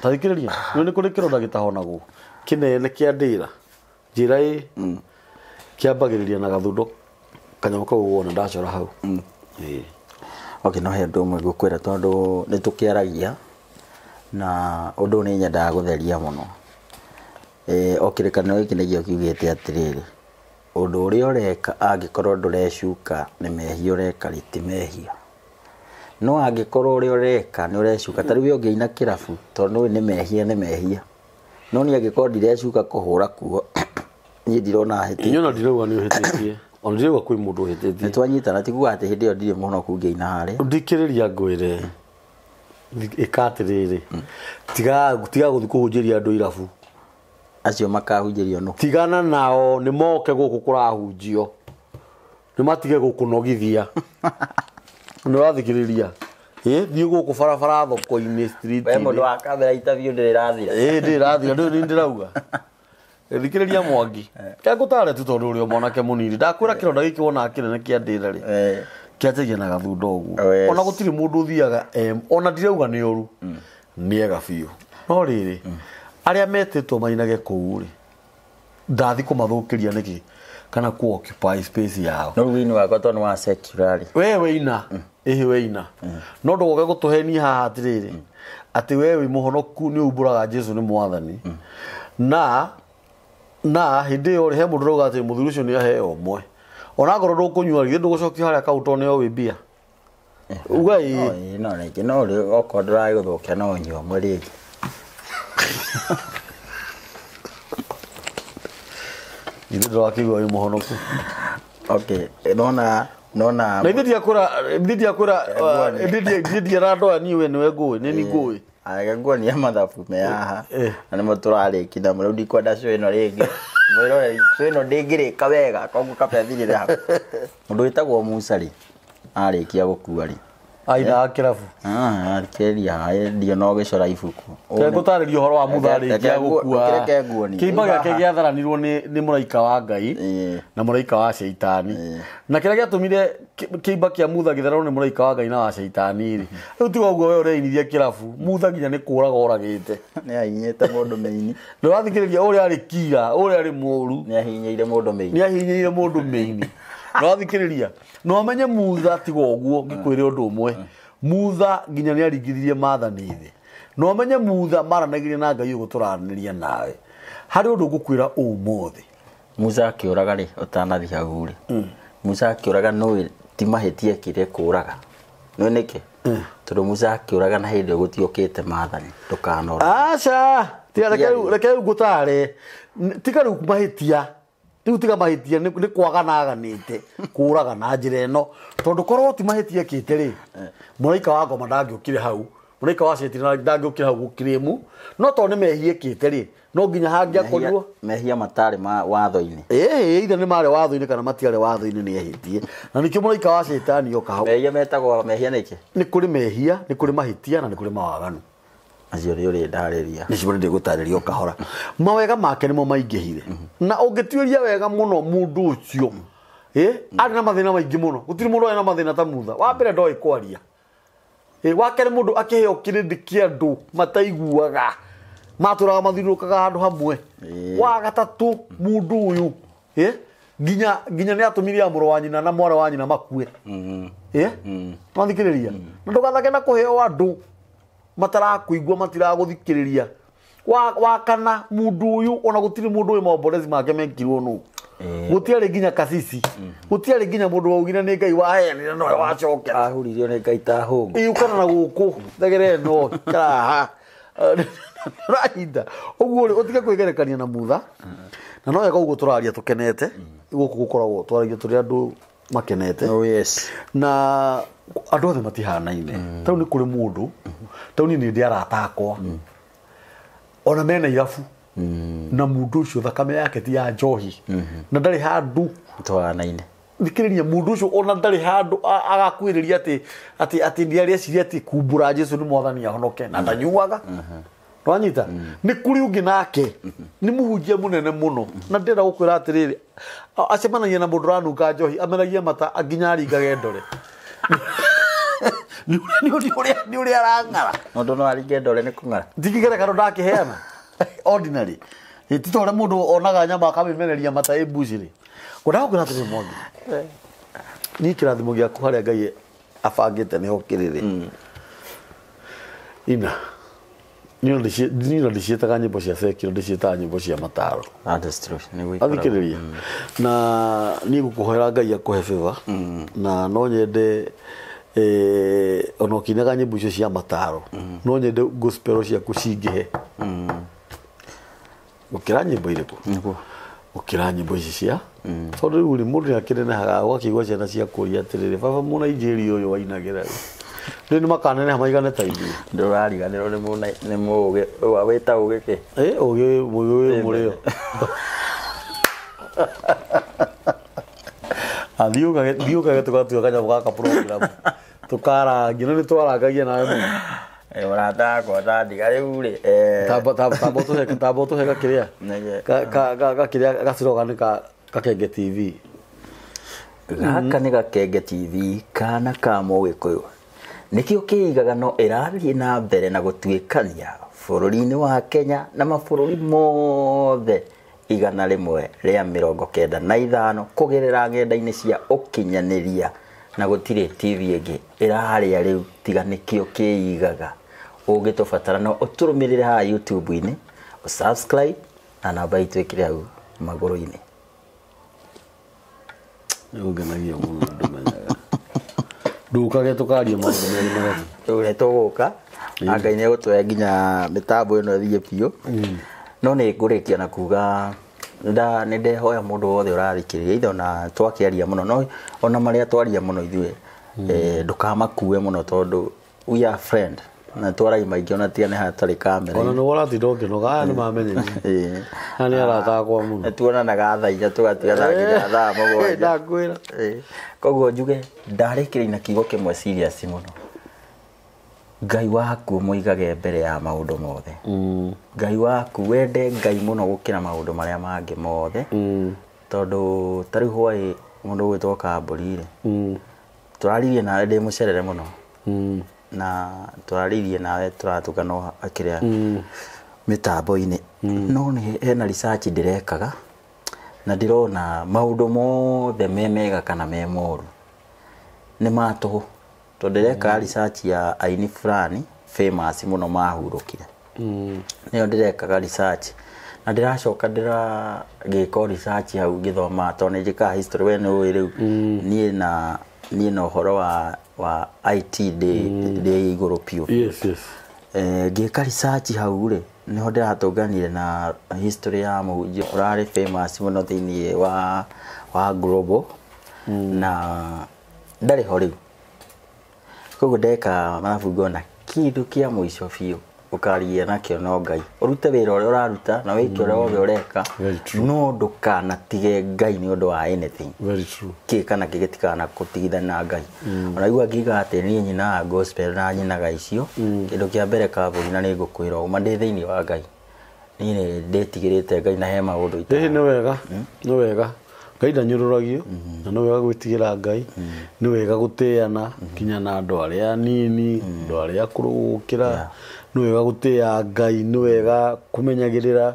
Ta thikĩrĩria, nĩ kũrĩ kĩronda gĩtahonagwo kĩnene kĩa ndĩra. Njĩra ĩ, kĩambagĩrĩria na gathundo kanyamũ kau wona ndacora hau. Ĩĩ. Okay, no he ũndũ ũmwe ngũkwĩra tondũ nĩ tũkĩaragia na ũndũ nĩ nyendaga gũtheria mũno. O kĩrĩkanĩro gĩkĩ nĩkĩo kiugĩte atĩrĩrĩ, ũndũ ũrĩa ũreka angĩkorwo ndũrecuka nĩ mehia ũreka rĩ, ti mehia. No angĩkorwo ũrĩa ũreka nĩ ũrecuka, ta rĩu we ũngĩina kĩrabu tondũ nĩũĩ nĩ mehia nĩ mehia. No niĩ angĩkorwo ndirecuka kũhũra kuo, niĩ ndirona hĩtĩtie. Inyuĩ ona ndirauga nĩ ũhĩtĩtie. Ona ndirauga kwĩ mũndũ ũhĩtĩtie. Nĩ twanyitana, ti kuga atĩ hĩndĩ ĩyo ndirĩ mũhonoku ngĩina harĩa. Thikĩrĩria ngwĩre, ĩka atĩrĩrĩ, tiga gũthiĩ kũhunjĩria andũ irabu. Acio makahunjĩrio nũ? Tigana nao, nĩ moke gũkũ kũrahunjio. Nĩ matige gũkũnogithia. Nĩ ũrathikĩrĩria? Ĩ, thiĩ gũkũ barabara thoko-inĩ, street-inĩ. We mũndũ wa kamera interview ndĩrĩ ĩrathira. Ĩ, ndĩrĩ ĩrathira, ndũĩ nĩ ndĩrauga. Thikĩrĩria Mwangi. Reke ngũtare tu tondũ ũrĩ o mwanake mũnini. Ndakwĩra kĩronda gĩkĩ wonaga kĩnene kĩa ndĩra rĩ. Kĩanjagia na gathundo ũguo. Ona gũtirĩ mũndũ ũthiaga, ona ndirauga nĩ ũru. Nĩ ega biũ. No rĩrĩ, arĩa metĩtwo mainage kũu rĩ, ndathi kũmathũkĩria nĩkĩ? Kana ku occupy space yao. No rĩu wĩini wakwa tondũ nĩ wa secular rĩ. We wĩina, ĩhĩ wĩina. No ndũgoke gũtũhenia haha atĩrĩrĩ, atĩ we wĩ mũhonoku nĩ umbũraga Jesu nĩ mwathani. Na hĩndĩ ĩyo rĩ, he mũndũ ũrauga atĩ mũthuri ũcio nĩ aheo ũmwe. Ona ngorwo ndũkũnyua rĩ, ndũgũcokia harĩa kaũntũ nĩo wĩ mbia. Uga ĩĩ. No, no, rĩngĩ no rĩ, okorwo ndũragĩgũthũkia no ũnyue ũmwe rĩngĩ. Ithuĩ ndũrakĩigua wĩ mũhonoku. Okay, nona. Na ithuĩ ndiakwĩra, ithuĩ ndiakwĩra, ithuĩ ndiera andũ aya niĩ we nĩwe ngũĩ, nĩ niĩ ngũĩ. Aya nguonia mathabu me haha. Na nĩmo tũrarĩki namo, rĩu ndikwenda show ĩno rĩngĩ. Mwĩroreri, show ĩno ndĩngĩrĩka wega, koguo kabe thirĩre hau. Mũndũ wĩtagwo Musa rĩ, arĩkia gũkua rĩ, Aina kĩrabu. Thikĩrĩria ndio no gĩcora ibuku. Ngũtarĩria ũhoro wa Mutha arĩkia gũkua. Reke nguonie. Kĩimba gĩake gĩatharanirwo nĩ mũraika wa Ngai na mũraika wa Shaitani. Na kĩrĩa gĩatũmire kĩimba kĩa Mutha gĩthararwo nĩ mũraika wa Ngai na wa Shaitani rĩ, rĩu tiga ũguo we ũreinithia kĩrabu, Mutha nginya nĩ kũraga oragĩte. Nĩ ahinyĩte mũndũ mĩini. Ndũrathikĩrĩria ũrĩa arĩ kira, ũrĩa arĩ mũũru. Nĩ ahinyĩire mũndũ mĩini. Nĩ ahinyĩire mũndũ mĩini. Ndũrathikĩrĩria. No amenye Mutha tiga ũguo ngĩkwĩre ũndũ ũmwe. Mutha nginya nĩ aringithirie maathani thĩ. No amenye Mutha maranagĩria na Ngai ũguo tũraranĩria nawe. Harĩ ũndũ ngũkwĩra ũmũthĩ. Musa akĩũraga rĩ, ũtanathiĩ hau rĩ. Musa akĩũraga nũĩ ti mahĩtia ekire kũũraga. Nũĩ nĩkĩ? Tondũ Musa akĩũraga na hĩndĩ ĩyo gũtiokĩte maathani ndũkanora. Aca, tiga reke rĩu ngũtare. Tiga rĩu mahĩtia. Rĩu tiga mahĩtia nĩ kwagana aganĩte kũũraga na njĩra ĩno. Tondũ korwo ti mahĩtia ekĩte rĩ, mũraika wa ngoma ndangĩũkire hau. Mũraika wa Shaitani ndangĩũkire hau gũkirĩmu. No tondũ nĩ mehia ekĩte rĩ, no nginya hangĩakorirwo mehia matarĩ ma watho-inĩ. Either nĩ marĩ watho-inĩ kana matiarĩ watho-inĩ nĩ ehĩtie. Na nĩkĩo mũraika wa Shaitani oka hau. Mehia metagwo mehia nĩkĩ? Nĩ kũrĩ mehia, nĩ kũrĩ mahĩtia na nĩ kũrĩ mawaganu. Macio nĩ ũrĩndarĩria. Nĩcio ndĩgũtarĩria o kahora. Mawega make nĩmo maingĩhire. Na ũngĩtuĩria wega mũno mũndũ ũcio, arĩ na mathĩna maingĩ mũno. Gũtirĩ mũndũ arĩ na mathĩna ta Mutha. Wa mbere ndoĩ kwaria. Wa kerĩ mũndũ akĩheo kĩrĩndĩ kĩa andũ mataiguaga. Matũraga mathiũrũrũkaga handũ hamwe. Wa gatatũ mũndũ ũyũ, nginya nĩ atũmire mũrũ wa nyina na mwarĩ wa nyina makue. Wathikĩrĩria. Na ndũgathake na kũheo andũ matarakuigua matiragũthikĩrĩria. Wa kana mũndũ ũyũ ona gũtirĩ mũndũ ũyũ maomborezi make mekirwo nũ. Gũtiarĩ nginya kasisi. Gũtiarĩ nginya mũndũ waugire nĩ Ngai waheanire nowe wacokera. Ahuririo nĩ Ngai ta hũngũ. Ĩũkana na gũkũ thegere ĩno karaha. Rahinda. Ũguo rĩ ũtige kwĩgerekania na Mutha. Na no wega ũguo tũraria tũkenete. Gũkũ gũkoragwo twaragia tũrĩ andũ makenete. Oh yes. Na andũ othe matihanaine. Tau nĩ kũrĩ mũndũ, tau niĩ nĩ ndĩ arata akwa. Ona mena irabu. Na mũndũ ũcio thakame yake ti ya njohi. Na ndarĩ handũ Tũhanaine. Thikĩrĩria mũndũ ũcio ona ndarĩ handũ agakuĩrĩria atĩ nĩ areciria atĩ kumbũra Jesu nĩ mwathani ahonoke na ndanyuaga. Nwanyita? Nĩ kũrĩ ũngĩ nake nĩ mũhunjia mũnene mũno na ndĩrenda gũkwĩra atĩrĩrĩ, acemanagia na mũndũ ũranunga njohi ameragia mata nginya aringage ndore. Nĩ ũrĩa arang'ara. Mũndũ no aringe ndore nĩ kũng'ara. Ndikĩgerekano ndakĩheana. Ordinary. Ti ta ũrĩa mũndũ onaga nyama akamĩmereria mata ĩ mbucĩrĩ. Ngwendaga gũkwĩra atĩrĩrĩ Mwangi. Niĩ kĩrathimo gĩaku harĩa Ngai abangĩte nĩho kĩrĩrĩ. Ina. Niĩ no ndiciĩtaga nyĩmbo cia secular, ndiciĩtaga nyĩmbo cia mataro. That is true. Nĩ gũikara. Athikĩrĩria. Na niĩ ngũkũhoera Ngai akũhe favor. Na no nyende ona ũkĩinaga nyĩmbo icio cia mataro, no nyende gospel ciaku cingĩhe. Gũkĩra nyĩmbo irĩkũ? Nĩguo. Gũkĩra nyĩmbo ici cia tondũ rĩu rĩ mũndũ nĩakĩnenehaga ũgakĩigua ciana ciakũria atĩrĩrĩ, baba mũnainjĩri ũyũ wainagĩra rĩ. Rĩu nĩmakaneneha maigane ta ithuĩ. Ndũrariganĩrwo nĩ mũũgĩ wĩta ũgĩ kĩ? Ũgĩ wĩ mũrĩo. Thiũkage tũgatua kanyamũ gaka program. Tũkarangia, no nĩtwarangagia nawe mũno. Mũrata wakwa ndandiga rĩu rĩ, Tamba ũtũhe gakĩrĩa. Gakĩrĩa gacirogani ka Gakenge TV. Gaka nĩ Gakenge TV kana ka Mũgĩkũyũ. Nĩkĩo kĩigaga no ĩrathiĩ na mbere na gũtuĩkania bũrũri-inĩ wa Kenya na mabũrũri mothe 195 kũgerera ng'enda-inĩ cia ũkinyanĩria na gũtirĩ TV ĩngĩ ĩrarĩa rĩu tiga nĩkĩo kĩigaga. Ũngĩtũbatara no ũtũrũmĩrĩre haha YouTube-inĩ, ũsubscribe na namba itũ ĩkĩrĩ hau magũrũ-inĩ. Nĩũngenagia mũno ndũmenyaga. Ndũkage tũkaria maũndũ merĩ matatũ. Rĩu tũgũka na Ngai nĩegũtũhe nginya mĩtambo ĩno ĩthiĩ biũ. No nĩ ngũrĩkia na kuga nĩ ndehoya mũndũ wothe ũrathikĩrĩria ithe ona twakĩaria mũno no ona marĩa twaria mũno ithuĩ ndũkamakue mũno tondũ we are friend na twaragia maingĩ ona tiga nĩ hatarĩ kamera. Ona nĩ ũratinda ũkĩnoga aya nĩ mamenyerire. Aya nĩ arata akwa mũno. Tuonanaga thaa 4 tũgatigana nginya thaa 7. Ndakwĩra. Koguo njuge ndarĩkĩrĩria na kiugo kĩmwe serious mũno. Ngai waku mũigage mbere ya maũndũ mothe. Ngai waku wende Ngai mũno gũkĩra maũndũ marĩa mangĩ mothe. Tondũ ta rĩu hwaĩ mũndũ ũgwĩtwo Kambũri rĩ, tũraririe nawe ndĩ mũcerere mũno. Na tũraririe nawe tũratũngana kĩrĩa mĩtambo-inĩ. No nĩ hena research ndĩrekaga na ndĩrona maũndũ mothe me mega kana me moru nĩ ma tũhũ. Tondũ ndĩreka research ya aini fulani famous mũno mahurũkire. Nĩyo ndĩrekaga research na ndĩracoka ndĩragĩka research hau ngĩthoma tondũ nĩ njĩkaga history we nĩ ũĩ rĩu niĩ na ũhoro wa IT ndĩ igũrũ biũ. Yes, yes. Ngĩka research hau rĩ nĩho ndĩratũnganire na history ya mũhunjia ũrarĩ famous mũno thĩinĩ wa global na ndarĩ ho rĩu. Koguo ndeka mathabu ngona kĩndũ kĩa mũico biũ ũkaria nakĩo no Ngai. Ũrute wĩra ũrĩa ũraruta na wĩke ũrĩa wothe ũreka no ndũkanatige Ngai nĩ ũndũ wa anything. Very true. Kĩ kana kĩ gĩtikana gũtigithania na Ngai. Ona igua ngiuga atĩ niĩ nyinaga gospel na nyinaga icio kĩndũ kĩa mbere Kambũri na nĩ ngũkwĩra ũma ndĩ thĩinĩ wa Ngai. Niĩ nĩ ndĩtigĩrĩte Ngai na he maũndũ Ĩĩ nĩ wega, nĩ wega. Ngai ndanyũrũragio na nĩ wega gwĩtigĩra Ngai, nĩ wega gũtĩana nginya na andũ arĩa anini, andũ arĩa akũrũ gũkĩra, nĩ wega gũtĩa Ngai, nĩ wega kũmenyagĩrĩra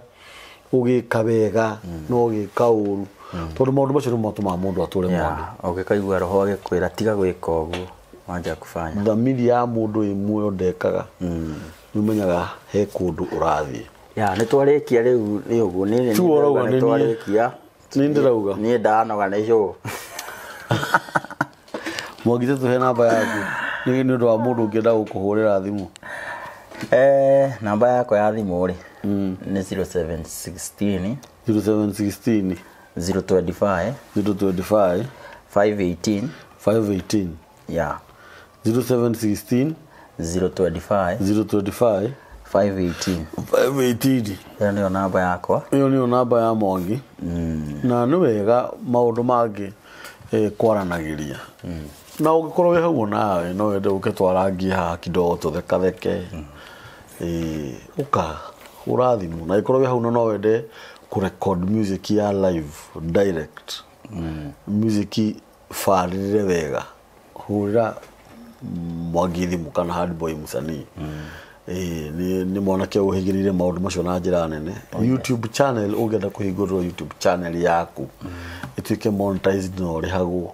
ũgĩka wega no ũgĩka ũru tondũ maũndũ macio nĩmo matũmaga mũndũ atũre mwangi. Ũngĩkaigua roho agĩkwĩra tiga gwĩka ũguo wanja kufanya. Thamiri ya mũndũ ĩ muoyo ndekaga nĩ ũmenyaga he kũndũ ũrathiĩ. Ya nĩ twarĩkia rĩu nĩ ũguo nĩ nĩ twarĩkia. Nĩ ndĩrauga. Niĩ ndanoga nĩ cũũ. Mwangi tũhe namba yaku nĩ ũndũ wa mũndũ ũngĩenda gũkũhũrĩra thimũ. Namba yakwa ya thimũ rĩ nĩ 0716 0716 025 025 518 518. Yeah. 0716 025 025 518 518. Ĩyo nĩyo namba yakwa. Ĩyo nĩyo namba ya Mwangi. Na nĩ wega maũndũ mangĩ kwaranagĩria. Na ũngĩkorwo wĩ hau nawe no wende ũke twarangie haha kidogo tũthekatheke. Ũka hũra thimũ na ĩkorwo wĩ hau no wende kũ record music ya live direct. Music barĩrĩre wega. Hũrĩra Mwangi thimũ kana Hard Boy Msanii. Nĩ mwanake ũhĩgĩrĩire maũndũ macio na njĩra nene. YouTube channel ũngĩenda kũhingũrĩrwo YouTube channel yaku ĩtuĩke monetized na ũrĩhagwo,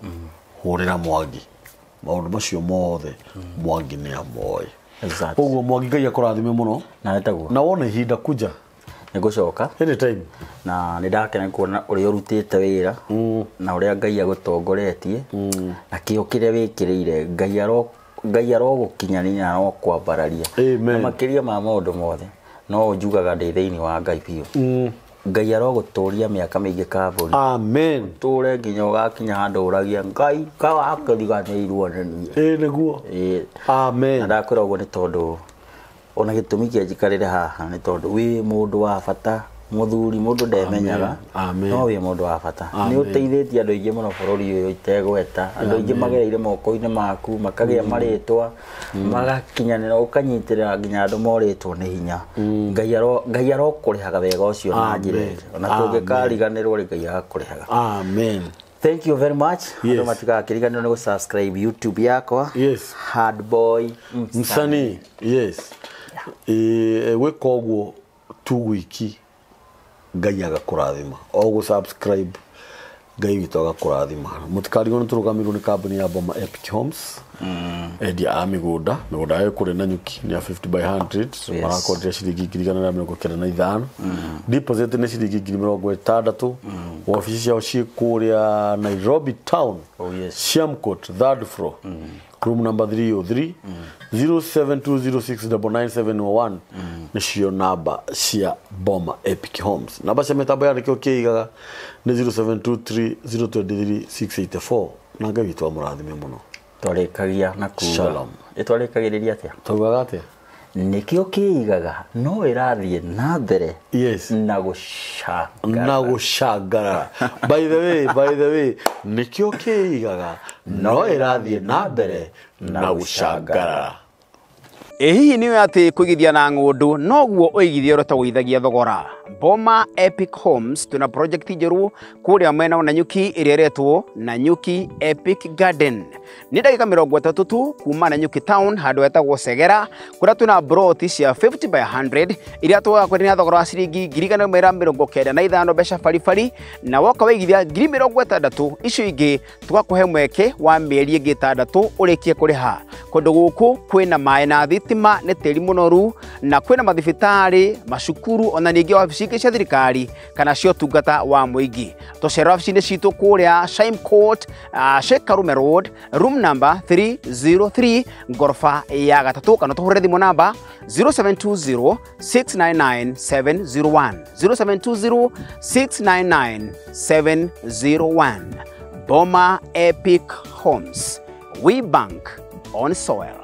hũrĩra Mwangi. Maũndũ macio mothe Mwangi nĩ amoĩ. Exactly. Ũguo Mwangi Ngai akũrathime mũno. Na wĩtagwo. Na wone ihinda kuja. Nĩngũcoka. Anytime. Na nĩ ndakena kuona ũrĩa ũrutĩte wĩra na ũrĩa Ngai agũtongoretie na kĩo kĩrĩa wĩkĩrĩire Ngai arogũkinyanĩria na arokwambararia. Amen. Na makĩria ma maũndũ mothe no ũnjugaga ndĩ thĩinĩ wa Ngai biũ. Ngai arogũtũria mĩaka mĩingĩ Kambũri. Amen. Tũre nginya ũgakinya handũ ũragia Ngai kawakĩriganĩirwo nĩ niĩ. Ĩĩ nĩguo. Amen. Na ndakwĩra ũguo nĩ tondũ ona gĩtũmi kĩa njikarĩre haha nĩ tondũ wĩ mũndũ wa bata mũthuri mũndũ ndemenyaga no wĩ mũndũ wa bata. Nĩ ũteithĩtie andũ aingĩ mũno bũrũri ũyũ itegweta. Andũ aingĩ magereire moko-inĩ maku makagĩa marĩtwa magakinyanĩra ũkanyitĩrĩra nginya andũ morĩtwo nĩ hinya. Ngai arokũrĩhaga wega ũcio na njĩra ĩngĩ. Ona tũngĩkariganĩrwo rĩ Ngai agakũrĩhaga. Amen. Thank you very much. Andũ matigakĩriganĩrwo nĩ gũ-subscribe YouTube yakwa. Yes. Hard Boy Msanii. Yes. Gwĩka ũguo tu gwiki Ngai agakũrathima. O gũ subscribe Ngai witũ agakũrathima. Mũtikarigwo nĩ tũrũgamĩrĩirwo nĩ kambuni ya Boma Epic Homes. Endia a mĩgũnda, mĩgũnda yao kũrĩ na nyuki nĩ ya 50 by 100. Marakondia ciringi 1,995. Deposit nĩ ciringi 60,000. Wabici ciao ciĩ kũrĩa Nairobi town. Oh, yes. Siamcourt, third floor. Room number 303. 0720699701 nĩcio namba cia Boma Epic Homes. Namba cia mĩtambo ya nĩkĩo kĩigaga nĩ 0723 023 684. Na Ngai witũ amũrathime mũno. Twarĩkagia na kuga. Shalom. Ĩtwarĩkagĩrĩria atĩa? Taugaga atĩa? Nĩkĩo kĩigaga no ĩrathiĩ na mbere. Yes. Na gũcangarara. Na gũcangarara. By the way, nĩkĩo kĩigaga no ĩrathiĩ na mbere na gũcangarara. Ĩ hihi nĩ atĩ kũigithia na ng'ũndũ noguo ũigithia ũrĩa ũtagũithagia thogora? Boma Epic Homes twĩna project njerũ kũrĩa mwena wa Nanyuki ĩrĩa ĩretwo Nanyuki Epic Garden. Nĩ ndagĩka 30 tu kuma Nanyuki town handũ hetagwo Segera, kũrĩa twĩna broti cia 50 by 100 iria tũgakwenderia na thogora wa ciringi 195,000 mbeca baribari, na woka waigithia 60,000 icio ingĩ tũgakũhe mweke wa mĩeri ĩngĩ 6 ũrĩkie kũrĩha. Kũndũ gũkũ kwĩna maĩ na thitima, nĩ tĩri mũnoru, na kwĩna mathibitarĩ, macukuru, ona ningĩ wabici ingĩ cia thirikari kana cia ũtungata wa mũingĩ. Tũcera wabici-inĩ citũ kũrĩa Shime Court, Sheikh Karume Road, room number 303, ngoroba ya gatatũ, kana tũhũrĩre thimũ namba 0720 699 701, 0720 699 701. Boma Epic Homes, we bank on soil.